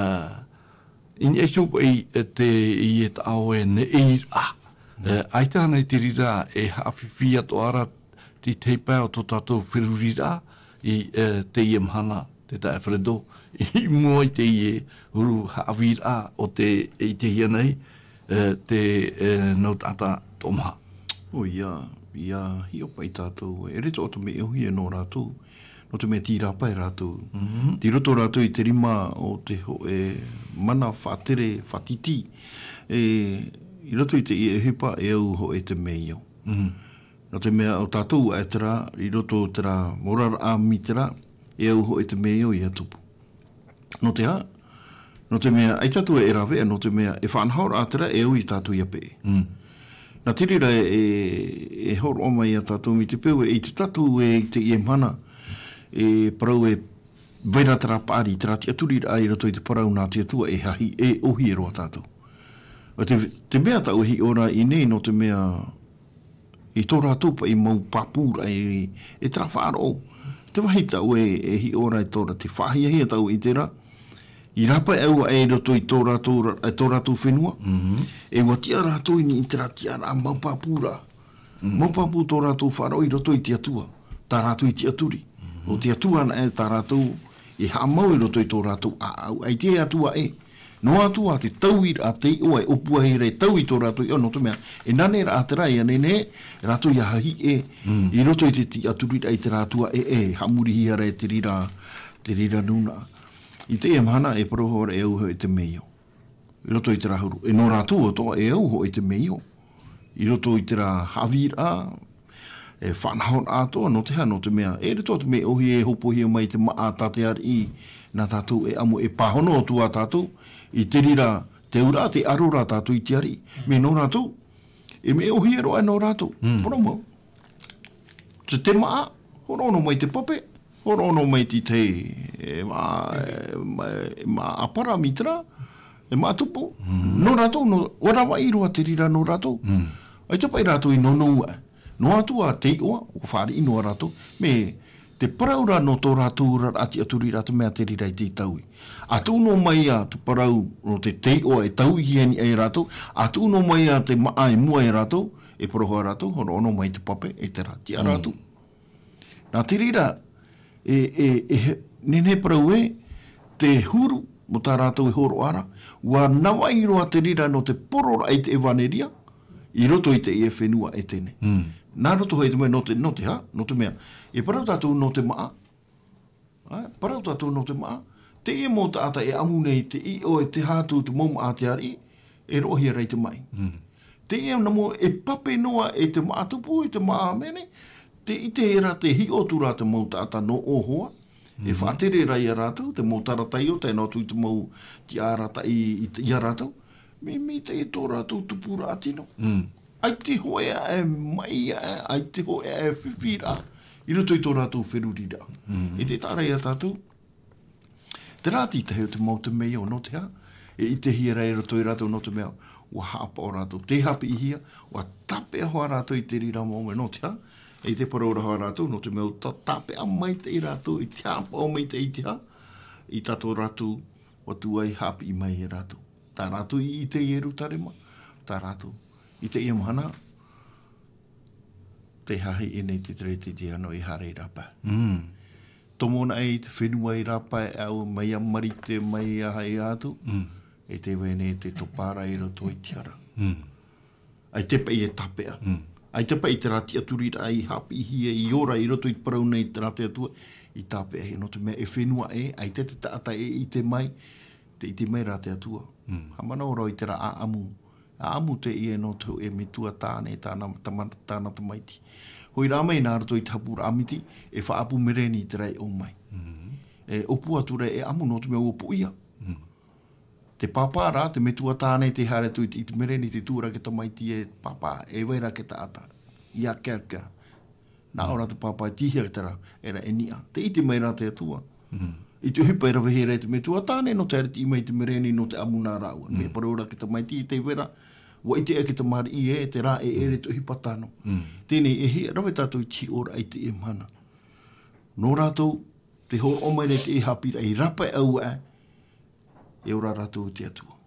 i niʻa iho paʻi, e te, i e taʻa ʻoe neʻeiraʻa. E, ʻaita ānei te reira e haʻafifi atoʻa ra te tahi pae o tō tātou feruriraʻa i, e, teie mahana, te taeaʻe Fredo, i mua i teie huru haʻavīraʻa o tē ʻitehia nei, e, te, e, nau taʻata toʻomaha. ʻO ia, ʻia hiʻo paʻi tātou, e ʻere atoʻa te mea ʻōhie nō rātou, nō te mea tei rāpae rātou. Tei roto rātou i te rima o te hōʻē mana faʻatere, faʻatiti, e, i roto i teie ʻohipa e au hōʻē te mea io. Nō te mea ʻo tātou ʻae terā, i roto terā oraraʻa mai terā, e au hōʻē te mea io ʻia tupu. Nō te aha? Nō te mea, ʻaita tātou e rāveʻa, nō te mea, e faʻanahoraʻa terā, e au ia tātou ʻia peʻe. Nā te reira e, e hōroʻa mai ia tātou mai te peu, e ʻite tātou e, i teie mahana, e parau e, vai ra terā paʻari, terā tiʻaturiraʻa i roto i te parau nā te Atua e hahi, e ʻōhie roa tātou. ʻO te, te mea tāʻu e hiʻo ra i ʻō nei, nō te mea, i tō rātou paʻi mau pāpūraʻa i, e terā faʻaroʻo. Te vāhi tāʻu e, e hiʻo ra i tō rā, te faʻahiahia tāʻu i terā. I rāpae au aʻe i roto i tō rātou ra-, i tō rātou fenua. E ʻua tiʻa rātou i niʻa i terā tiʻaraʻa mau pāpūraʻa. Mau pāpū tō rātou faʻaroʻo i roto i te Atua. Tā rātou i tiʻaturi. ʻO te Atua anaʻe tā rātou e haʻamau i roto i tō rātou ʻāʻau. ʻAita e Atua ē. Noa atu ā te tauiraʻa, te iʻoa e ʻōpua ra e tau i tō rātou iʻoa, nō te mea, e nāneraʻa terā ʻia nehenehe rātou ʻia hahi ʻē i roto i te tiʻaturiraʻa i terā Atua ē, e haʻamorihia ra e te reira, te reira nūnaʻa. I teie mahana e parau hoʻi ra e au hōʻē te mea io. I roto i terā huru. E nō rātou atoʻa e au hōʻē te mea io. I roto i terā haʻavīraʻa, e faʻanahoraʻa atoʻa, nō te aha, nō te mea, e ʻere atoʻa te mea ʻōhie e hōpoihia mai te māʻa tā te ariʻi, nā tātou e ʻamu, e pāhono atu ā tātou, i te reira, te auraʻa, te aro ra tātou i te ariʻi. Mea nō rātou, e mea ʻōhie roa nō rātou. Parau mau. Te, te māʻa, hōroʻa noa mai te pape, hōroʻa noa mai te, te, e mā, e mā, e mā ʻāpara mai terā, e mā tupu. Nō rātou, nō, ʻua ravaʻi roa te reira nō rātou. ʻAita paʻi rātou i nounou aʻe. Noa atu ā te iʻoa, ʻua fāriʻi noa rātou. Mea te parau ra nō tō rātou oraraʻa tiʻaturiraʻa te mea te reira i te taui. ʻA tuʻu noa mai ā te parau nō te, te iʻoa e taui i niʻa ia rātou. ʻA tuʻu noa mai ā te māʻa i mua ia rātou. E parau hoʻi rātou, hōroʻa noa mai te pape, e terā, tiʻa rātou. Nā te reira, e, e, e, he, nehenehe parau ē, te huru, mō tā rātou e hōroʻa ra, ʻua navaʻi roa te reira nō te pororaʻa i te ʻevaneria, i roto i teie fenua Etene. Nā roto hoʻi te mea, nō te, nō te aha, nō te mea, e parau tātou nō te māʻa, ā, parau tātou nō te māʻa, Teie mau taʻata e ʻamu nei te ʻiʻo e te hātu te mau māʻa te ariʻi, e roʻohia ra i te maʻi. Teie nā mau e pape noa e te māʻa tupu, e te māʻa mene, te ʻite ra te hiʻo atu ra te mau taʻata nō ʻō hoa, e faʻatere ra ia rātou, te mau tarataio, tae noa atu i te mau tiʻa arataʻi i te, ia rātou. Mea, mea te i tō rātou tupuraʻa tino. ʻAita hōʻē e maʻi, ʻaita hōʻē e fifi ra, i roto i tō rātou feruriraʻa. E te taʻa ra ia tātou, te rā tītahi o te mau temeio, nō te aha, e ʻitehia ra i roto ia rātou nō te mea, ʻua haʻapaʻo rātou, tē haʻapiʻihia, ʻua tāpeʻa hoʻi rātou i te reira mau mea, nō te aha, e te parau ra hoʻi rātou, nō te mea ʻua tā-, tāpeʻa maitaʻi rātou, i te haʻapaʻo maitaʻi i te aha, i tā tō rātou, ʻua tuai haʻapiʻi mai e rātou. Tā rātou i ʻite i Ierutarema, tā rātou. I teie mahana, tē haʻahi nei te tere te te ano i haere i rāpae. Tomo na e i te fenua i rāpae au mai a Marite, mai a hai atu. E te vene te topara i roto i te hara. ʻAita paʻi e tāpeʻa. ʻAita paʻi te rā tiʻaturiraʻa i haʻapiʻihia i ora i roto i te parau nei te rā te Atua, i tāpeʻahia nō te mea e fenua ē, ʻaita te taʻata e ʻite mai, te ʻite mai rā te Atua. Haʻamanaʻo rā i te rā ʻāʻamu. ʻĀʻamu teie nō te hōʻē metua tāne, tāna, tama-, tāna tamaiti. Hoʻi rā mai nā roto i te hapuraʻa miti, e faʻaʻapu mereni i te rā e ʻō mai. E ʻōpū atu ra e ʻamu nō te mea ʻua poʻia. Te pāpā rā, te metua tāne tē haere atu i te, i te mereni, tē tuʻu ra te tamaiti e pāpā, e vai ra te taʻata. Ia kerka. Nā ʻō ra te pāpā e tīhia te rā, e rā e niʻa. Tē ʻite mai rā te Atua. I te ʻohipa e rave hia ra e te metua tāne, nō te arataʻi mai te mereni, nō te ʻamu nā rāua. Mea parau ra te tamaiti, tē vai ra, ʻua ʻite ʻoe te tamariʻi ē, te rā e ʻere te ʻohipa tano. Teie nei, e hia rave tātou i te hiʻoraʻa i teie mahana. Nō rātou, tē hōroʻa mai ra i te haʻapiʻiraʻa i rāpae au ē, e ora rātou i te Atua.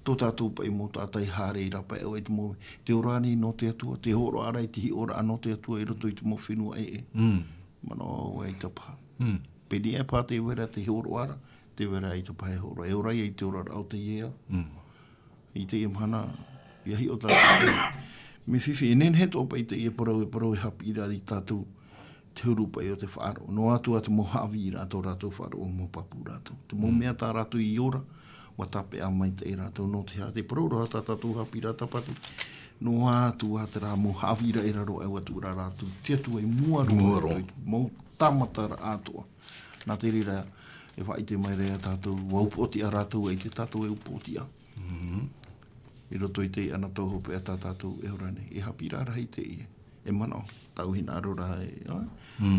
Tō tātou paʻi mau taʻata i haere i rāpae au i te mau, te ora nei nō te Atua, tē hōroʻa ra i te hiʻoraʻa nō te Atua i roto i te mau fenua ʻē, ʻē. Manaʻo au ʻaita paha. Pēneiaʻe paha tē vai ra te hōroʻa ra, tē vai ra ʻaita paha e hōroʻa. E ora ia i te oraraʻa o teie ao. I teie mahana, ʻia hiʻo tātou. Mea fifi, e nehenehe atoʻa paʻi teie parau, e parau e haʻapiʻi ra ia tātou, te huru paʻi o te faʻaroʻo. Noa atu ā te mau haʻavīraʻa tō rātou faʻaroʻo, mau pāpū rātou. Te mau mea tā rātou i ora, ʻua tāpeʻa maitaʻi rātou nō te aha, te parau ra tā tātou haʻapiʻiraʻa tāpati. Noa atu ā terā mau haʻavīraʻa i raro aʻe, ʻua tuʻu ra rātou te Atua i mua roa, i te mau tāmataraʻa atoʻa. Nā te reira, e faʻaʻite mai ra ia tātou, ʻua upoʻotiʻa rātou, ʻaita tātou e upoʻotiʻa. I roto i te ʻana tau hopeʻa tā tātou e ora nei, e haʻapiʻiraʻa rahi teie. E manaʻo, tāʻu hinaʻaro ra e,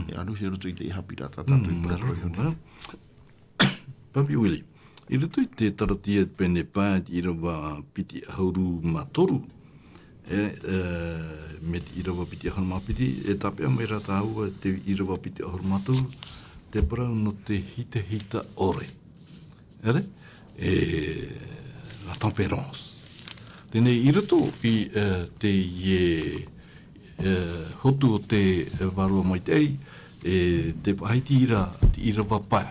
e aruhi i roto i te haʻapiʻiraʻa tā tātou i parau nei. Papi Willie, i roto i te Taratia pene pae te ʻīrava piti ʻahuru mā toru, e, e, mai te ʻīrava piti ʻahuru mā piti, e tāpeʻa mai ra tāua te ʻīrava piti ʻahuru mā toru, te parau nō te hitahita ʻore. ʻEre? E, la tempérance. Teie nei i roto i, e, teie, e, hotu o te, e, Vārua Maitaʻi, e, tē faʻahiti ra te ʻīrava pae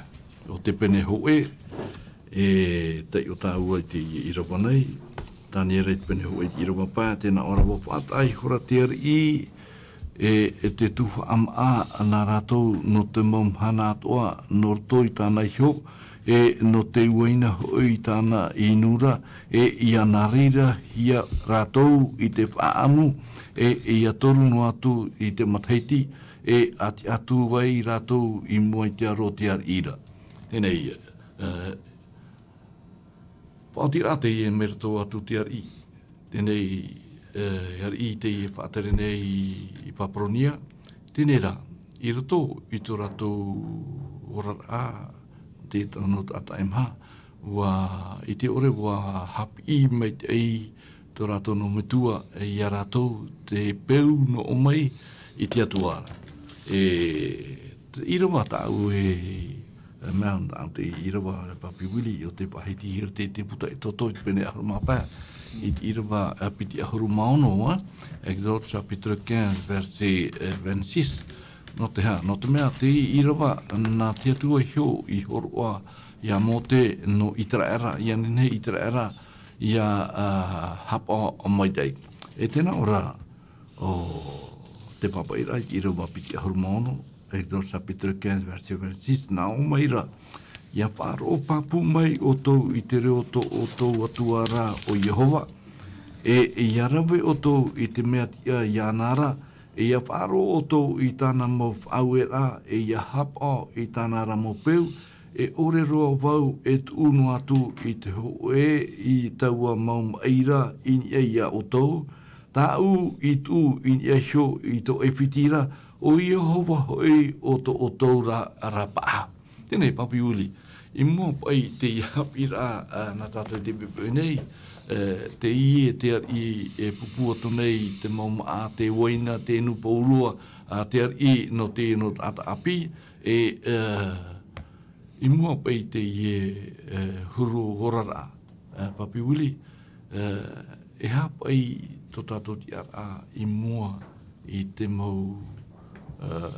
o te pene hōʻē, e, taiʻo tāua i te ʻīrava nei, Taniera i te pene hōʻē i te ʻīrava pae, tē nā ʻō ra: ʻUa faʻataʻa ihora te ariʻi, e, e te tuhaʻa māʻa nā rātou nō te mau mahana atoʻa, nō roto i tāna iho, e nō te uaina hoʻi i tāna inu ra, e ʻia nā reira hia rātou i te faʻaʻamu, e ʻia toru noa atu i te matahiti, e ʻati atu ai rātou i mua i te aro o te ariʻi ra. Teie nei, e, Faʻaoti rā teie mai roto atu te ariʻi. Teie nei, e, ariʻi teie e faʻatere nei i, i Paparonia. Teie rā, i roto i tō rātou oraraʻa, te tano taʻata e maha, ʻua, i te ʻore ʻua haʻapiʻi maitaʻi tō rātou nō metua, e, ia rātou te peu nō ʻō mai i te Atua. E, te ʻīrava tāʻu e, e mea, nā te ʻīrava, e Papi Willie, ʻo tē faʻahiti ra te, te puta e toto i te pene ʻahuru mā pae, i te ʻīrava, e, piti ʻahuru mā ono, e, Exode chapitre quinze, verset, e, vingt-six. Nō te aha, nō te mea te ʻīrava, nā te Atua iho i hōroʻa ia Mōte nō Iteraera, ʻia nehenehe Iteraera, ʻia, a, haʻapaʻo maitaʻi. E tē nā ʻō ra, ʻo te pāpaʻiraʻa i te ʻīrava piti ʻahuru mā ono, Exode chapitre quinze, verset vingt-six, nā ʻō mai ra, ʻIa faʻaroʻo pāpū mai ʻoutou i te reo o tō ʻoutou Atua ra ʻo Iehova, e, e ʻia rave ʻoutou i te mea tiʻa iāna ra, e ʻia faʻaroʻo ʻoutou i tāna mau faʻaueraʻa, e ʻia hapaʻo i tāna ra mau peu, e ʻore roa vau e tuʻu noa atu i te hōʻē i taua mau maʻi ra i niʻa iā ʻoutou, tāʻu i tuʻu i niʻa iho i tō ʻAifiti ra, ʻo Iehova hoʻi ʻo tō ʻoutou ra, rapaʻa. Teie nei, Papi Willie, i mua paʻi i teie haʻapiʻiraʻa, ā, nā tātou i te poʻipoʻi nei, ā, teie te ariʻi e pūpū atu nei te mau māʻa, te uaina, te inu pauroa, ā, te ariʻi nō te, nō te taʻata ʻāpī, e, ā, i mua paʻi i teie, ā, huru oraraʻa, ā, Papi Willie, ā, e aha paʻi tō tātou tiʻaraʻa i mua i te mau, ā,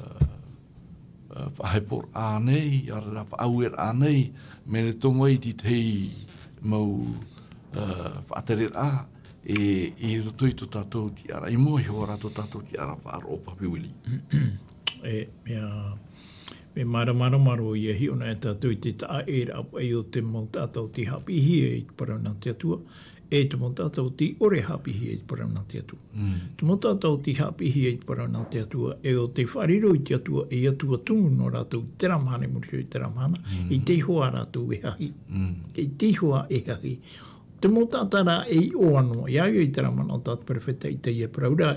ā, faʻaheporaʻa nei, ʻaore rā faʻaueraʻa nei, mai roto mai i te tahi mau, ā, faʻatereraʻa, e, i roto i tō tātou tiʻaraʻa, i mua iho ā rā tō tātou tiʻaraʻa faʻaroʻo, Papi Willie. E, mea, mea māramarama roa ʻia hiʻo na e tātou i te taʻaʻēraʻa paʻi o te mau taʻata o tei haʻapiʻihia i te parau nā te Atua, e te mau taʻata o tei ʻore haʻapiʻihia i te parau nā te Atua. Mm. Te mau taʻata o tei haʻapiʻihia i te parau nā te Atua, e o tei faʻariro i te Atua, e Atua tumu nō rātou i terā mahana, i muri iho i terā mahana, Mm. i te iho ā rātou e hahi. Mm. I te iho ā e hahi. Te mau taʻata rā e iʻoa noa, ʻia au i terā manaʻo tā te perofeta Itaia e parau ra,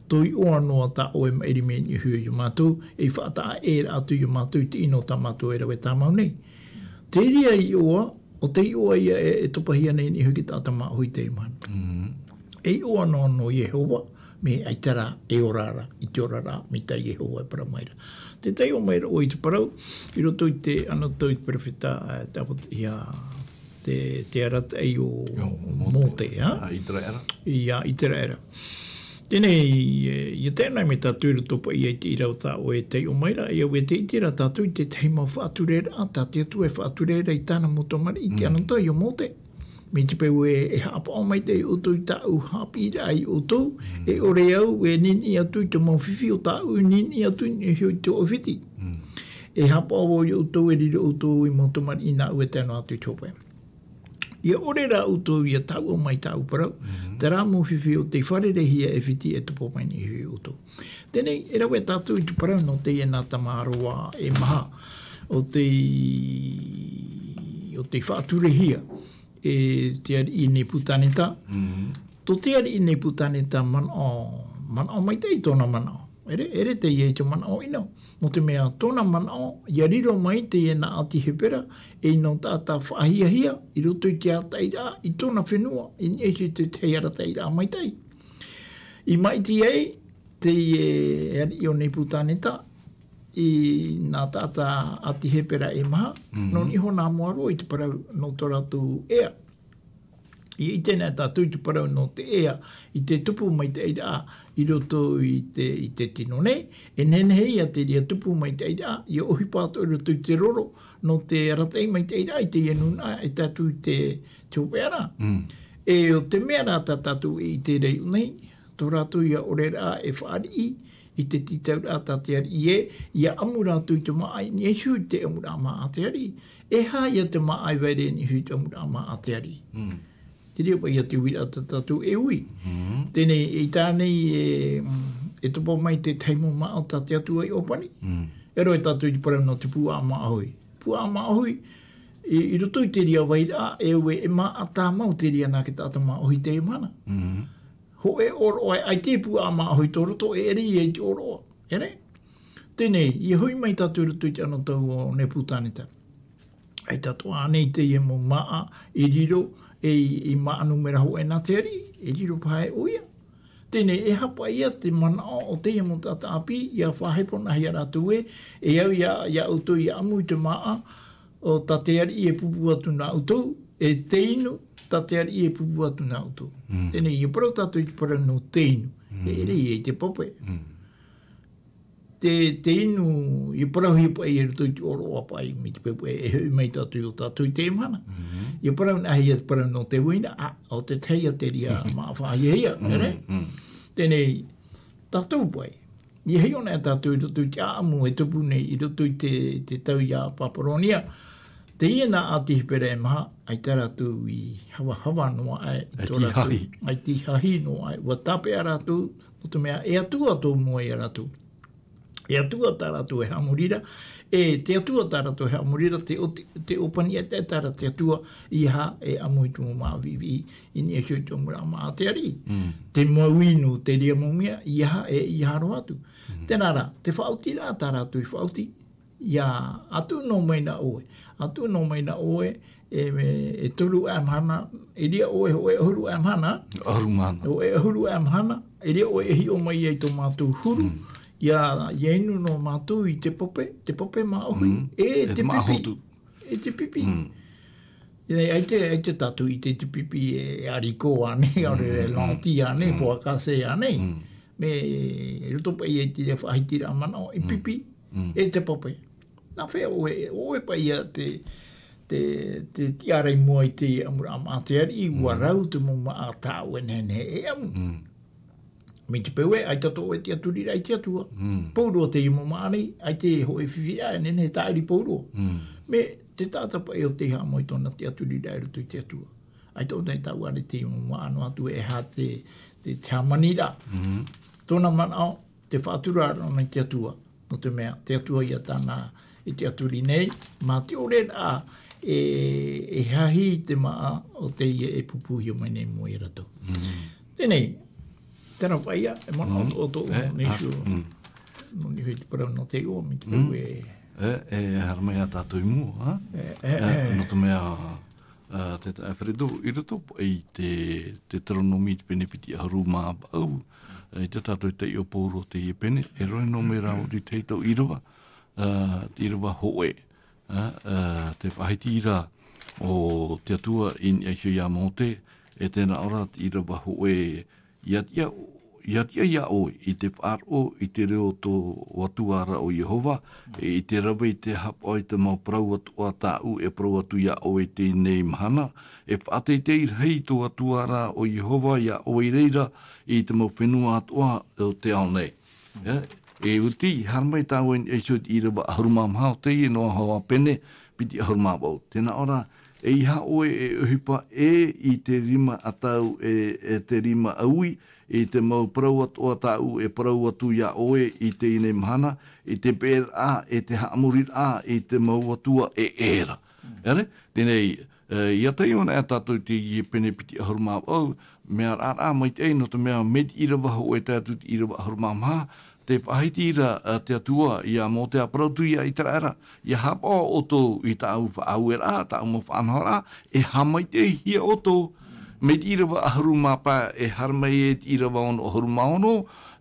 tō iʻoa noa tā ʻoe e maʻiri mai i niʻa iho ia mātou, e faʻataʻaʻēraʻa atu ia mātou i te ʻino tā mātou e rave tāmau nei. Te reira iʻoa, ʻo tei iʻoa ïa e, e topahia nei i niʻa iho i te taʻata māʻohi i teie mahana. Mm. E iʻoa noa nō Iehova, mea ʻaita rā e ora ra, i te oraraʻa, mai tā Iehova e parau mai ra. Tē taiʻo mai ra ʻoe i te parau, i roto i te anotau i te perofeta, ā, te ʻāpō-, ʻia, te, te arataʻi o Io, Mōte. Mōte, ā? Ā, ʻĪteraʻera. ʻIa ʻĪteraʻera. Teie nei, e, ʻia tae noa mai tātou i roto paʻi i te irava tā ʻoe e taiʻo mai ra, ʻia au e tē ʻite ra tātou i te tahi mau faʻatureraʻa, tā te Atua e faʻature ra i tāna mau tamariʻi, i te Mm. anotau ia Mōte. Mai te peu ē, e haʻapaʻo maitaʻi ʻoutou i tāʻu haʻapiʻiraʻa ia ʻoutou, Mm. e ʻore au, e niniʻi atu i te mau fifi o tāʻu, e niniʻi atu i niʻa iho i tō ʻAifiti. Mm. E haʻapaʻo vau ia ʻoutou, e riro ʻoutou ei mau tamariʻi nāʻu e tae noa atu i te hopeʻa. ʻIa ʻore rā ʻoutou ʻia taʻua mai tāʻu parau, Mm. terā mau fifi o tei fārereihia e ʻAifiti e topo mai i niʻa iho ia ʻoutou. Teie nei, e rave tātou i te parau nō teie nā tamaroa e maha, ʻo tei, ʻo tei faʻaturehia e te ariʻi Nepukaneta. Mm. Tō te ariʻi Nepukaneta manaʻo, manaʻo maitaʻi tōna manaʻo. ʻEre, ʻere teie i te manaʻo ʻino. Nō te mea tōna manaʻo, ʻia riro mai teie nā ʻāti Hepera, ei nō taʻata faʻahiahia, i roto i te arataʻiraʻa, i tōna fenua, i niʻa i te tahi arataʻiraʻa maitaʻi. I maʻiti ai, teie ariʻi ʻo Nepukaneta, i nā taʻata ʻāti Hepera e maha, Mm. nō niʻa iho nā mua roa i te parau nō tō rātou ea. ʻIa ʻite na tātou i te parau nō te ea, i te tupu maitaʻiraʻa i roto i te, i te tino nei, e nehenehe ïa te reira tupu maitaʻiraʻa, ʻia ʻohipa atoʻa i roto i te roro, nō te arataʻi maitaʻiraʻa i teie nūnaʻa e tae atu i te, te hopeʻa ra. Mm. E ʻo te mea rā tā tātou e ʻite ra i ʻō nei, tō rātou ïa ʻoreraʻa e fāriʻi, i te tītauraʻa tā te ariʻi ē, ʻia ʻamu rātou i te māʻa i niʻa iho i te ʻamuraʻa māʻa a te ariʻi. E aha ïa te māʻa e vai ra i niʻa iho i te ʻamuraʻa māʻa a te ariʻi? Mm. Te reira paʻi ïa te uiraʻa tā tātou e ui. Mm. Teie nei, i tā nei e, mm, e topa mai te tahi mau māʻa tā te Atua i ʻōpani. Mm. E rave tātou i te parau nō te puaʻa māʻohi. Puaʻa māʻohi, i, i roto i te reira vairaʻa, e ui e māʻa tāmau te reira nā te taʻata māʻohi i teie mahana. Mm. Hōʻē ʻōroʻa, ʻaita e puaʻa māʻohi tō roto, e ʻere ïa i te ʻōroʻa. ʻEre? Teie nei, ʻia hoʻi mai tātou i roto i te anotau o Nepukaneta. ʻAita atoʻa ānei teie mau māʻa i riro, e i, i māʻa nūmera hōʻē nā te ariʻi, e riro paha e ʻoia. Teie nei, e aha paʻi ïa te manaʻo o teie mau taʻata ʻāpī, ʻia faʻahepohia rātou ē, e au ïa, ïa ʻoutou ʻia ʻamu i te māʻa, ʻo tā te ariʻi e pūpū atu nā ʻoutou, e te inu, tā te ariʻi e pūpū atu nā ʻoutou. Mm. Teie nei, ʻia parau tātou i te parau nō te inu. Mm. E ʻere ïa i te pape. Mm. Te, te inu, ʻia parauhia paʻi i roto i te ʻōroʻa paʻi, mai te peu e, e hoʻi mai tātou i ō tātou i teie mahana. Mm. ʻIa parau na hia te parau nō te uaina, ā, ʻo te tahi ïa te reira māʻa faʻahiahia, Mm, ʻere? Mm. Teie nei, tātou paʻi. ʻIa hiʻo na tātou i roto i te ʻāʻamu e tupu nei i roto i te, te tau ia Paparonia. Teie nā ʻĀti Hepera e maha, ʻaita rātou i havahava noa aʻe i tō rātou. ʻAita i hahi. ʻAita i hahi noa aʻe. ʻUa tāpeʻa rātou, nō te mea, e Atua tō mua ia rātou. E Atua tā rātou e haʻamori ra, e te Atua tā rātou e haʻamori ra, te ʻōti-, te ʻōpani ʻetaʻeta ra te Atua, ʻeiaha e ʻamu i te mau māʻa viʻiviʻi, i niʻa iho i te mau māʻa a te ariʻi. Mm. Te mau inu, te reira mau mea, ʻeiaha, e ʻeiaha roa atu. Mm. Tēnā rā, te faʻaotiraʻa tā rātou i faʻaoti, ʻia, ʻa tuʻu noa mai na ʻoe, ʻa tuʻu noa mai na ʻoe, e, e, e toru aʻe mahana, e reira ʻoe, hōʻē ʻahuru aʻe mahana. ʻAhuru mahana. Hōʻē ʻahuru aʻe mahana, e reira ʻoe e hiʻo mai ai tō mātou huru, Mm. ʻia, ʻia inu noa mātou i te pape, te pape māʻohi, Mm. e E te te māʻa pipi. hotu. E te pipi. Mm. Ia, ʻaita, ʻaita tātou i te, te pipi e, e ariko ānei, ʻaore rā Mm, mm, lentille ānei, mm. pois cassé ānei. Mm. Mea, i roto paʻi i te faʻahitiraʻa manaʻo, e Mm. pipi, Mm. e te pape. Nā hea ʻoe, ʻoe paʻi ia te, te, te tiʻa ra i mua i te ʻamuraʻa māʻa a te ariʻi, ʻua Mm. rau te mau māʻa tā ʻoe nehenehe e ʻamu. Mm. Mai te peu ē, ʻaita tō ʻoe tiʻaturiraʻa i te Atua. Mm. Pauroa teie mau māʻa nei, ʻaita hōʻē fifi ā, e nehenehe e tāʻiri pauroa. Mm. Mea, te taʻata paʻi ʻo tei haʻamau i tōna tiʻaturiraʻa i roto i te Atua. ʻAita ʻōna i tāʻu ʻāreʻa teie mau māʻa noa atu e aha te, te, te hāmaniraʻa. Mm. Tōna manaʻo, te faʻatura ʻōna i te Atua. Nō te mea, te Atua ia tāna e tiʻaturi nei, mā te ʻore rā, e, e hahi te māʻa ʻo teie e pūpūhia mai nei i mua ia rātou. Mm. Teie nei, terā paʻi ia, e manaʻo Mm. atoʻa tōʻu, E, nō niʻa a, iho, mm. nō niʻa iho i te parau nō te iʻoa, mai te peu Mm. ē. E, e, haere mai ā tātou i mua, ā? E, e, E, e. nō te mea, ā, te taeaʻe Alfredo, i roto paʻi i te, te Teuteronome i te pene piti ʻahuru mā vaʻu, ā, i te tātou taiʻo pauroa teie pene, e rave noa mai rā ʻoe i te hōʻē ʻīrava, ā, te ʻīrava hōʻē, ā, ā, te faʻahiti ra ʻo te Atua i niʻa iho ia Mōte, e tē nā ʻō ra te ʻīrava hōʻē, ʻIa tiʻa, ʻia tiʻa iā ʻoe i te faʻaroʻo i te reo o tō Atua ra ʻo Iehova, e i te rave i te haʻapaʻo i te mau parau atoʻa tāʻu e parau atu iā ʻoe i teie nei mahana, e faʻateitei rahi tō Atua ra ʻo Iehova iā ʻoe i reira i te mau fenua atoʻa o te ao nei. E, e ʻua oti, haere mai tāua i niʻa iho i te ʻīrava ʻahuru mā maha ʻo teie noa hoʻi pene, piti ʻahuru mā vaʻu. Tē nā ʻō ra, ʻeiaha ʻoe e ʻohipa ʻē i te rima ʻatau e, e te rima ʻaui, i te mau parau atoʻa tāʻu e parau atu iā ʻoe i teie nei mahana, i te peʻeraʻa, i te haʻamoriraʻa, i te mau atua ʻē ʻē ra. ʻĒ? Teie nei, e, ʻia taiʻo anaʻe tātou i teie pene piti ʻahuru mā vaʻu, mea raʻaraʻa maitaʻi, nō te mea, mai te ʻīrava hōʻē e tae atu i te ʻīrava ʻahuru mā maha, tē faʻahiti ra, e, te Atua iā Mōte, ʻa parau atu iā ʻĪteraʻera, ʻia haʻapaʻo ʻoutou i tāʻu faʻaueraʻa, tāʻu mau faʻanahoraʻa, e haʻamaitaʻihia ʻoutou, mai te ʻīrava ʻahuru mā pae e haere mai i te ʻīrava ono ʻahuru mā ono,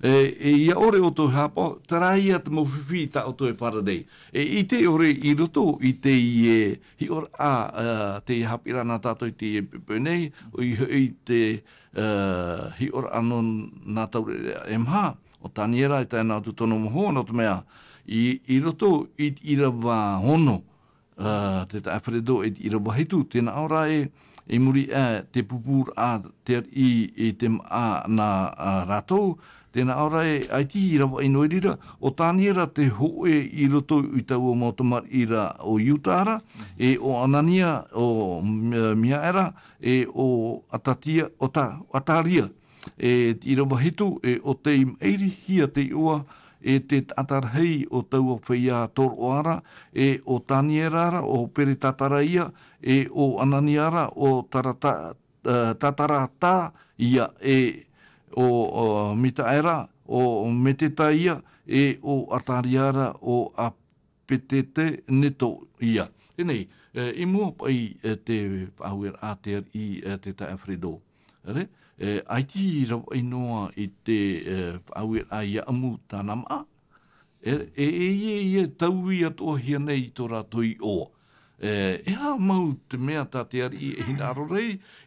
e, e ʻia ʻore ʻoutou e haʻapaʻo, terā ia te mau fifi tā ʻoutou e fārerei. E ʻite ʻore i roto i teie hiʻoraʻa, e, teie haʻapiʻiraʻa nā tātou i teie poʻipoʻi nei, ʻoia hoʻi te, e, hiʻoraʻa nō nā taureʻareʻa e maha, ʻo Taniera i tae noa atu tōna mau hoa, nō te mea, i, i roto i te ʻīrava ono, ā, te taeaʻe Alfredo, i te ʻīrava hitu, tē nā ʻō ra ē, i muri aʻe i te pūpūraʻa a te ariʻi i te māʻa nā, ā, rātou, tē nā ʻō ra ē, ʻaita i ravaʻi noa i reira, ʻo Taniera te hōʻē i roto i taua mau tamariʻi ra ʻo Iuta ra, e ʻo Anania, ʻo Mi-, Mihaera, e ʻo Atatia, ʻo Ta-, Ataria, e te ʻīrava hitu, e ʻo tei maʻirihia te iʻoa, e te taʻata rahi o taua feiā tōroʻa ra, e ʻo Taniera ra, ʻo Peretatara ia, e ʻo Anania ra, ʻo Tarata-, e, Tatarata ia, e ʻo, ʻo Mitaera, ʻo Meteta ia, e ʻo Ataria ra, ʻo A- Peteteneto ia. Teie nei, e, i mua paʻi, e, te faʻaueraʻa a te ariʻi, e, te taeaʻe Alfredo. ʻĒ? E, ʻaita i ravaʻi noa i te, e, faʻaueraʻa ʻia ʻamu tāna māʻa. E, e, e, e, e taui atoʻahia nei i tō rātou iʻoa. E, e aha mau te mea tā te ariʻi e hinaʻaro ra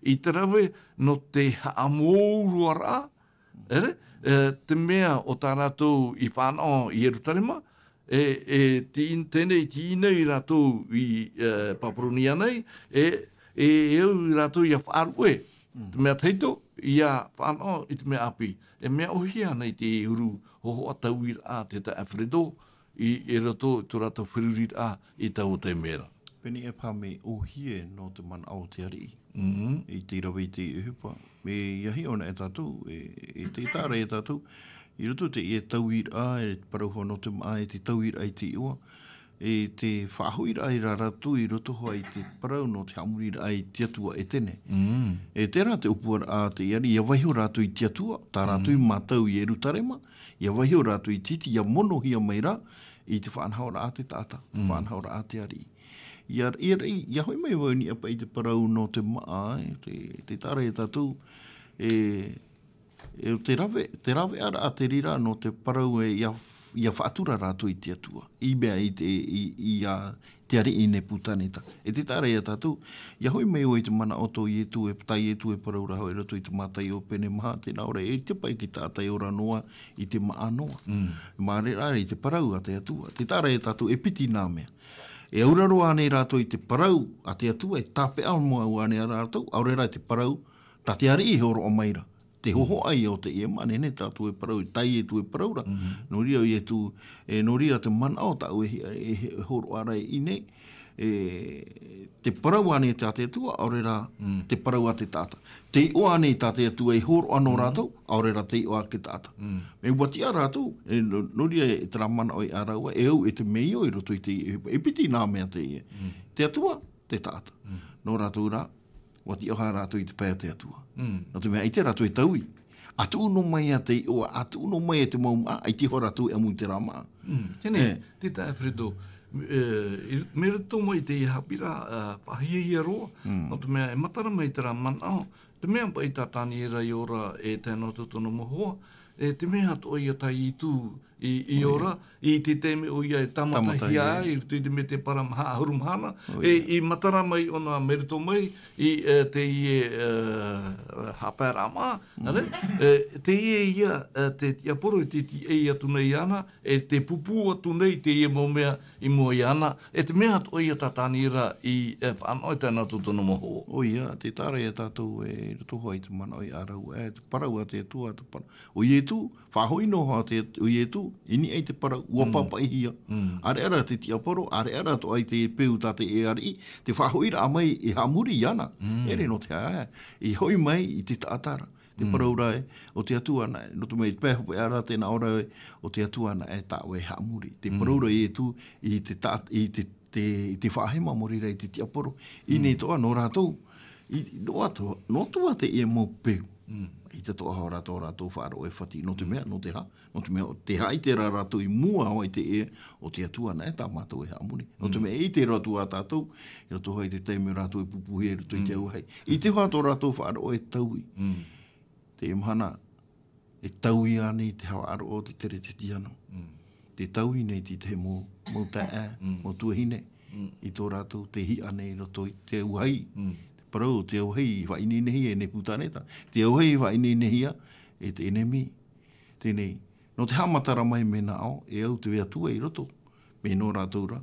i te rave nō te haʻamāuruururaʻa, ʻere, e, te mea o tā rātou i fānaʻo i Ierutarema, e, e, tei, teie nei, tei ʻō nei rātou i, e, Paparonia nei, e, e, e au rātou ʻia faʻaruʻe. Mm. Te mea tahito, ʻia fānaʻo i te mea ʻāpī. E mea ʻōhie ānei te huru hōhoʻa tauiraʻa a te taeaʻe Alfredo i, i roto i tō rātou feruriraʻa i taua taime ra? Pēnei e paha mea ʻōhie nō te manaʻo o te ariʻi. Mm. I te rave i te ʻohipa. E ia hiʻo ana e tātou, e, e te tāʻara e tātou, i roto i te ia tauiraʻa, e parau hoʻi nō te maʻa, e te tauiraʻa i te iʻoa, e te faʻahoʻiraʻa i rā rātou i roto hoʻi i te parau nō te haʻamoriraʻa i te Atua Etene. Mm. E terā te ʻōpuaraʻa a te ariʻi, ia vaiho rātou i te Atua, tā rātou i mātau i Ierutarema, ia vaiho rātou i te iti, ia monohia mai rā, i te faʻanahoraʻa a te taʻata, te faʻanahoraʻa a te ariʻi. Ia, ia, ia hoʻi mai vau i niʻa paʻi i te parau nō te maʻa, e, te, te tāʻara e tātou, e, e, te rave, te raveʻaraʻa te reira nō te parau e, ia, ia faʻatura rātou i te Atua. I mea i te, i, i a te ariʻi Neputaneta. E te tāʻara e tātou, ia hoʻi mai vau i te manaʻo tō Ietu, e tā Ietu e parau ra hoʻi i roto i te Mataio pene maha, tē nā ʻō ra, e ʻite paʻi te taʻata e ora noa i te maʻa noa. Mm. Mā reira i te parau a te Atua. Te tāʻara e tātou, e piti nā mea. E auraro ānei rātou i te parau a te Atua, e tāpeʻa mau ānei rātou, ʻaore rā i te parau, tā te ariʻi e hōroʻa mai ra. Te hōhoʻa ia o te ia maʻa nei tātou e parau, tā Ietu e parau ra. Mhm. Nō reira Ietu, e, nō reira te manaʻo tāʻu e, e, e hōroʻa ra i ʻō nei, e, te parau ānei tā te Atua, ʻaore rā, te parau a te taʻata. Te iʻoa ānei tā te Atua e hōroʻa nō rātou, ʻaore rā te iʻoa a te taʻata. Mm. E ʻua tiʻa rātou, e, nō, nō reira e terā manaʻo i a rāua, e au e te mea ʻō i roto i te, e, e piti nā mea te ia. Mm. Te Atua, te taʻata. Mm. Nō rātou rā, ʻua tiʻa hoʻi rātou i te pae a te Atua. Mm. Nō te mea, ʻaita rātou e taui. ʻA tuʻu noa mai ia te iʻoa, ʻa tuʻu noa mai ia te mau maʻa, ʻaita hoʻi rātou e ʻamu i terā maʻa. Mm. Teie nei, e, te taeaʻe Fredo, e, i, mai roto mai i te haʻapiʻiraʻa, ā, faʻahiahia roa, mm, nō te mea e matara mai terā manaʻo, te mea paʻi tā Taniera i ora e tae noa atu tōna mau hoa, e te mea atoʻa ia tā Ietu i, i ora, i te taime ʻoia e tāmatahia ai, i roto i te mea te parau maha ʻahuru mahana, e, i matara mai ʻōna mai roto mai, i, e, teie, e, haʻapaeraʻa maʻa, ʻaore? E, teie ia, e, te tiaporo i te tiʻai atu nei iāna, e te pūpū atu nei teie mau mea i mua iāna, e te mea atoʻa ia tā Taniera i, e, faʻanaho e tae noa atu tōna mau hoa. ʻOia, te tāʻara e tātou e roto hoʻi i te manaʻo i a rāua, e, te parau a te Atua, te parau. ʻO Ietu, faʻahoʻi noa hoʻi te, ʻo Ietu, i niʻa i te parau, ʻua pāpaʻihia. Mm. ʻAreʻa rā te tiaporo, ʻareʻa rā atoʻa i te peu tā te ariʻi, te faʻahoʻiraʻa mai e haʻamori iāna. Mm. ʻEre nō te aha, i hoʻi mai i te taʻata ra. Te parau ra ē, ʻo te Atua anaʻe, nō te mea i te pae hopeʻa ra tē nā ʻō ra ē, ʻo te Atua anaʻe tāʻu e haʻamori. Te parau ra Ietu i te ta-, i te, te, i te faʻahema mai reira i te tiaporo. I ʻō nei atoʻa nō rātou, i, noa atu, noa atu ā teie mau peu. Mm. ʻAita atoʻa hoʻi rā tō rātou faʻaroʻo e fati, nō te mea, nō te aha, nō te mea, ʻo tē haʻaʻite ra rātou i mua hoʻi i te ē, ʻo te Atua anaʻe tā mātou e haʻamori. Nō te mea, e ʻite roa atu ā tātou, i roto hoʻi i te taime rātou e pūpūhia i roto i te auahi. ʻIte hoʻi tō rātou faʻaroʻo e taui. Mm. Teie mahana, e taui ānei te faʻaroʻo o te Teretetiano. Mm. Tē taui nei te tahi mau, mau taeaʻe, mau tuahine, i tō rātou tē hiʻa nei i roto i te auahi. Mm. Te parau o te auahi i faʻaineinehia e Neputaneta. Te auahi i faʻaineinehia e te ʻenemi. Teie nei, nō te haʻamatara mai mea nā ʻō, e au te Atua i roto. Mea nō rātou rā,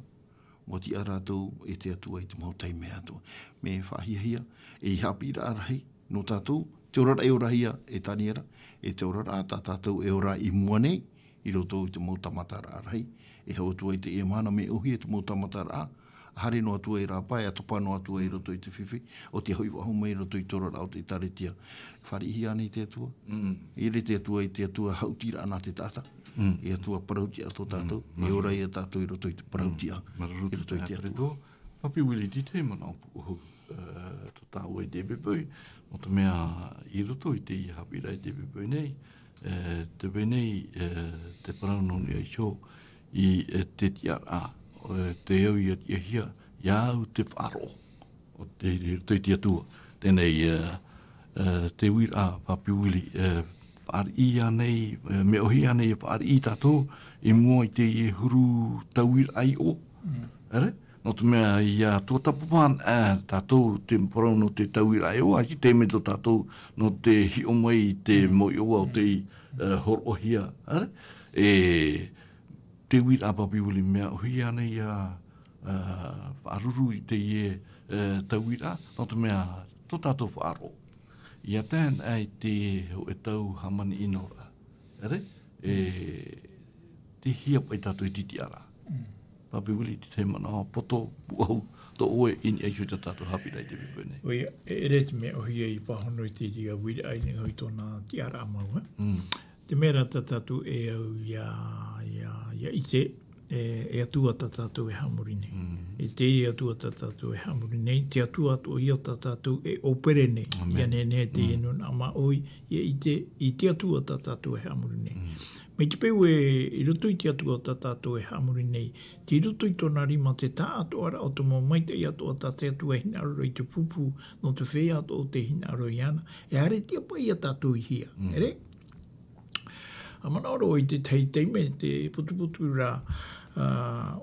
ʻua tiʻa rātou e te Atua i te mau taime atoʻa. Mea faʻahiahia, e haʻapiʻiraʻa rahi, nō tātou, te oraraʻa e orahia e Taniera, e te oraraʻa tā tātou e ora i mua nei, i roto i te mau tāmataraʻa rahi, e hau atu ai teie mahana mea ʻōhie te mau tāmataraʻa, ʻa haere noa atu ai rā pae, ʻa topa noa atu ai i roto i te fifi, ʻo tē hoʻi faʻahou mai i roto i te oraraʻa o te ʻĒtārētia. Fāriʻihia ānei te Atua? Mm. ʻEʻere te Atua i te Atua haʻutiraʻa nā te taʻata. Mm. E Atua parautiʻa tō tātou, e ora ia tātou i roto i te parautiʻa, i roto i te Atua. Papi Willie, tē manaʻo pūʻohu, ā, tō tāua i te pepoi, nō te mea i roto i te haʻapiʻiraʻa i te pepoi nei, ā, tē vai nei, ā, te parau nō niʻa iho i, ā, te tiʻaraʻa, ā, te au ia tiʻahia, ia au te faʻaroʻo, ʻo te, i roto i te Atua. Teie nei, ā, ā, te uiraʻa, Papi Willie, ā, fāriʻi ānei, ā, mea ʻōhie ānei e fāriʻi tātou i mua i teie huru tauiraʻa i ʻō. Mm. ʻEre? Nō te mea, ʻia tuatāpapa anaʻe tātou te parau nō te tauiraʻa i ʻō, ʻaita te mea tō tātou nō te hiʻo mai i te mau iʻoa ʻo tei, ā, hōroʻahia. ʻEre? E, te uiraʻa, Papi Willie, mea ʻōhie ānei ʻia, ā, faʻaruru i teie, ā, tauiraʻa, nō te mea, tō tātou faʻaroʻo. ʻIa tae anaʻe i te hōʻē tau hāmani ʻino ra. ʻEre? E, tei hea paʻi tātou i te tiʻaraʻa? Mm. Papi Willie, te tahi manaʻo poto, pūʻohu, Tō ʻoe i niʻa iho i tā tātou haʻapiʻiraʻa i te poipoi nei. ʻOia, e ʻere te mea ʻōhie i pāhono i te reira uiraʻa i niʻa iho i tōna tiʻaraʻa mau, e? Mm. Te mea rā tā tātou e au ia, ia, ia ʻite, e, e Atua tā tātou e haʻamori nei. Mm. E te Atua tā tātou e haʻamori nei, te Atua atoʻa ia tā tātou e ʻōpere nei. Amen. Ia nehenehe teie Mm. nūnaʻa māʻohi, ia ʻite i te Atua tā tātou e haʻamori nei. Mm. Mai te peu ē, i roto i te Atua tā tātou e haʻamori nei, tei roto i tōna rima te taʻatoʻaraʻa o te mau maitaʻi atoʻa tā te Atua e hinaʻaro ra i te pūpū, nō te feiā atoʻa tē hinaʻaro iāna, e haere tiʻa paʻi ia tātou i hia. Mm. ʻEre? ʻA manaʻo roa i te tahi taime, te putuputu ra, ā,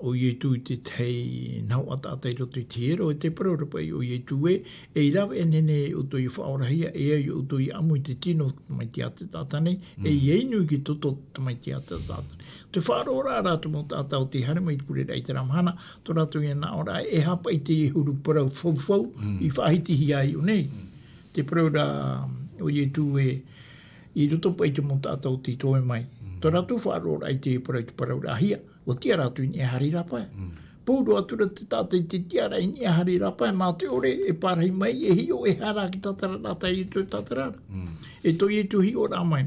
ʻo Ietu i te tahi nahoʻa taʻata i roto i te hiero, e tē parau ra paʻi ʻo Ietu ē, e rave e nehenehe ʻoutou ia faʻaorahia, e au ia ʻoutou ia ʻamu i te tino o te tamaiti a te taʻata nei, e Mm. ia inu i te toto o te tamaiti a te taʻata nei. Te faʻaroʻoraʻa rā te mau taʻata o tē haere mai i te pureraʻa i terā mahana, tō rātou ia nā ʻō ra, e aha paʻi te huru parau faufaʻa Mm. i faʻahitihia ai ʻō nei. Mm. Te parau ra, ʻo Ietu ē, i roto paʻi i te mau taʻata o tei toe mai. Mm. Tō rātou faʻaroʻoraʻa i te parau, te parau ra hia, ʻua tiʻa rātou i niʻa e haere i rāpae. Mm. Pau roa atu ra te taʻata i te tiʻaraʻa i niʻa e haere i rāpae, mā te ʻore, e pārahi mai, e hiʻo, e haere ki tātararaʻa, tā Ietu e tātara ra. Mm. E tō Ietu hiʻoraʻa mai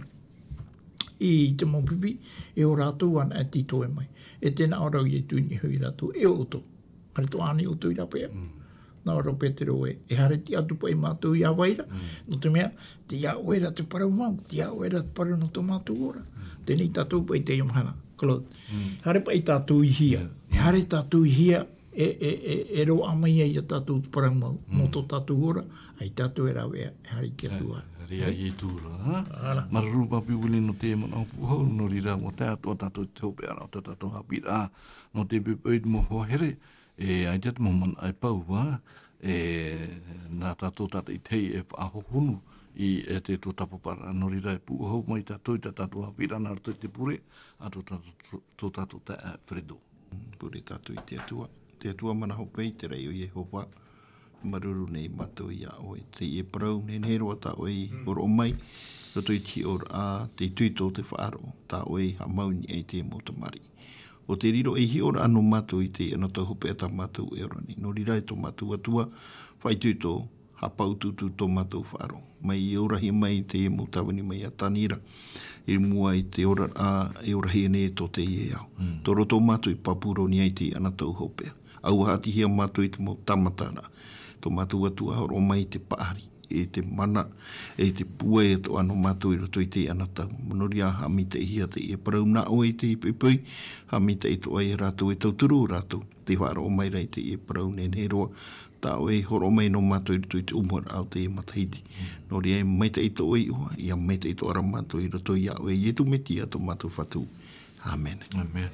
i te mau pipi, e ʻo rātou anaʻe tei toe mai. E tē nā ʻō ra ʻo Ietu i niʻa iho ia rātou, e ʻo ʻoutou. Haere atoʻa ānei ʻoutou i rāpae? Mm. Nā ʻō ra ʻo Petero ē, e haere tiʻa atu paʻi mātou ia vai ra. Mm. Nō te mea, tei iā ʻoe ra te parau mau, tei iā ʻoe ra te parau nō tō mātou ora. Mm. Teie nei tātou paʻi i teie mahana, Claude. Mm. Haere paʻi tātou i hia. Yeah. E haere tātou i hia, e, e, e, e roaʻa mai ai ia tātou te parau mau, nō Mm. tō tātou ora, ʻaita tātou e rave, e haere i te Atua. Haere, haere ia Ietu ra, ha? Ara. Māuruuru papi Willie nō te manaʻo pūhau, nō reira, ʻua tae atoʻa tātou i te hopeʻaraʻa o tā tātou haʻapiʻiraʻa, nō te poipoi i te mau hoa here, e, ʻaita te mau manaʻo e pau, ā, e, nā tātou tātaʻitahi e faʻahohonu i, e, te tuatāpaparaʻa, nō reira e pūʻohu mai tātou i tā tātou haʻapiʻiraʻa nā roto i te pure, a tō tātou, tō tātou taeaʻe Fredo. Pure tātou i te Atua. Te Atua mana hope, i te raʻi o Iehova, māuruuru nei mātou iā ʻoe. Teie parau nehenehe roa tā ʻoe i Mm. hōroʻa mai, roto i te hiʻoraʻa, te itoito, te faʻaroʻo, tā ʻoe i haʻamau i niʻa i te mau tamariʻi. ʻO te riro ei hiʻoraʻa nō mātou i teie anotau hopeʻa tā mātou e ora nei. Nō reira e tō mātou Atua, faʻaitoito, haʻapāʻutuʻutu tō mātou faʻaroʻo. Mai e orahia mai i te mau tāvini mai iā Taniera, i mua i te oraraʻa, e orahia nei tō teie ao. Mm. Toro tō mātou i Papuronia i teie anotau hopeʻa. ʻAua haʻatihia mātou i te mau tāmataraʻa. Tō mātou Atua hōroʻa mai i te paʻari, i te mana, i te pūai atoʻa nō mātou i roto i teie anotau. Nō reira haʻamaitaʻihia teie parau nā ʻoe i teie poipoi, haʻamaitaʻi atoʻa ia rātou e tauturu rātou. Tē faʻaroʻo mai ra i teie parau nehenehe roa, tā ʻoe i hōroʻa mai nō mātou i roto i te ʻōmuaraʻa o teie matahiti. Nō reira e maitaʻi tō ʻoe iʻoa, ʻia maitaʻi atoʻa ra mātou i roto iā ʻoe, Ietu Metia tō mātou Fatu. Amen. Amen.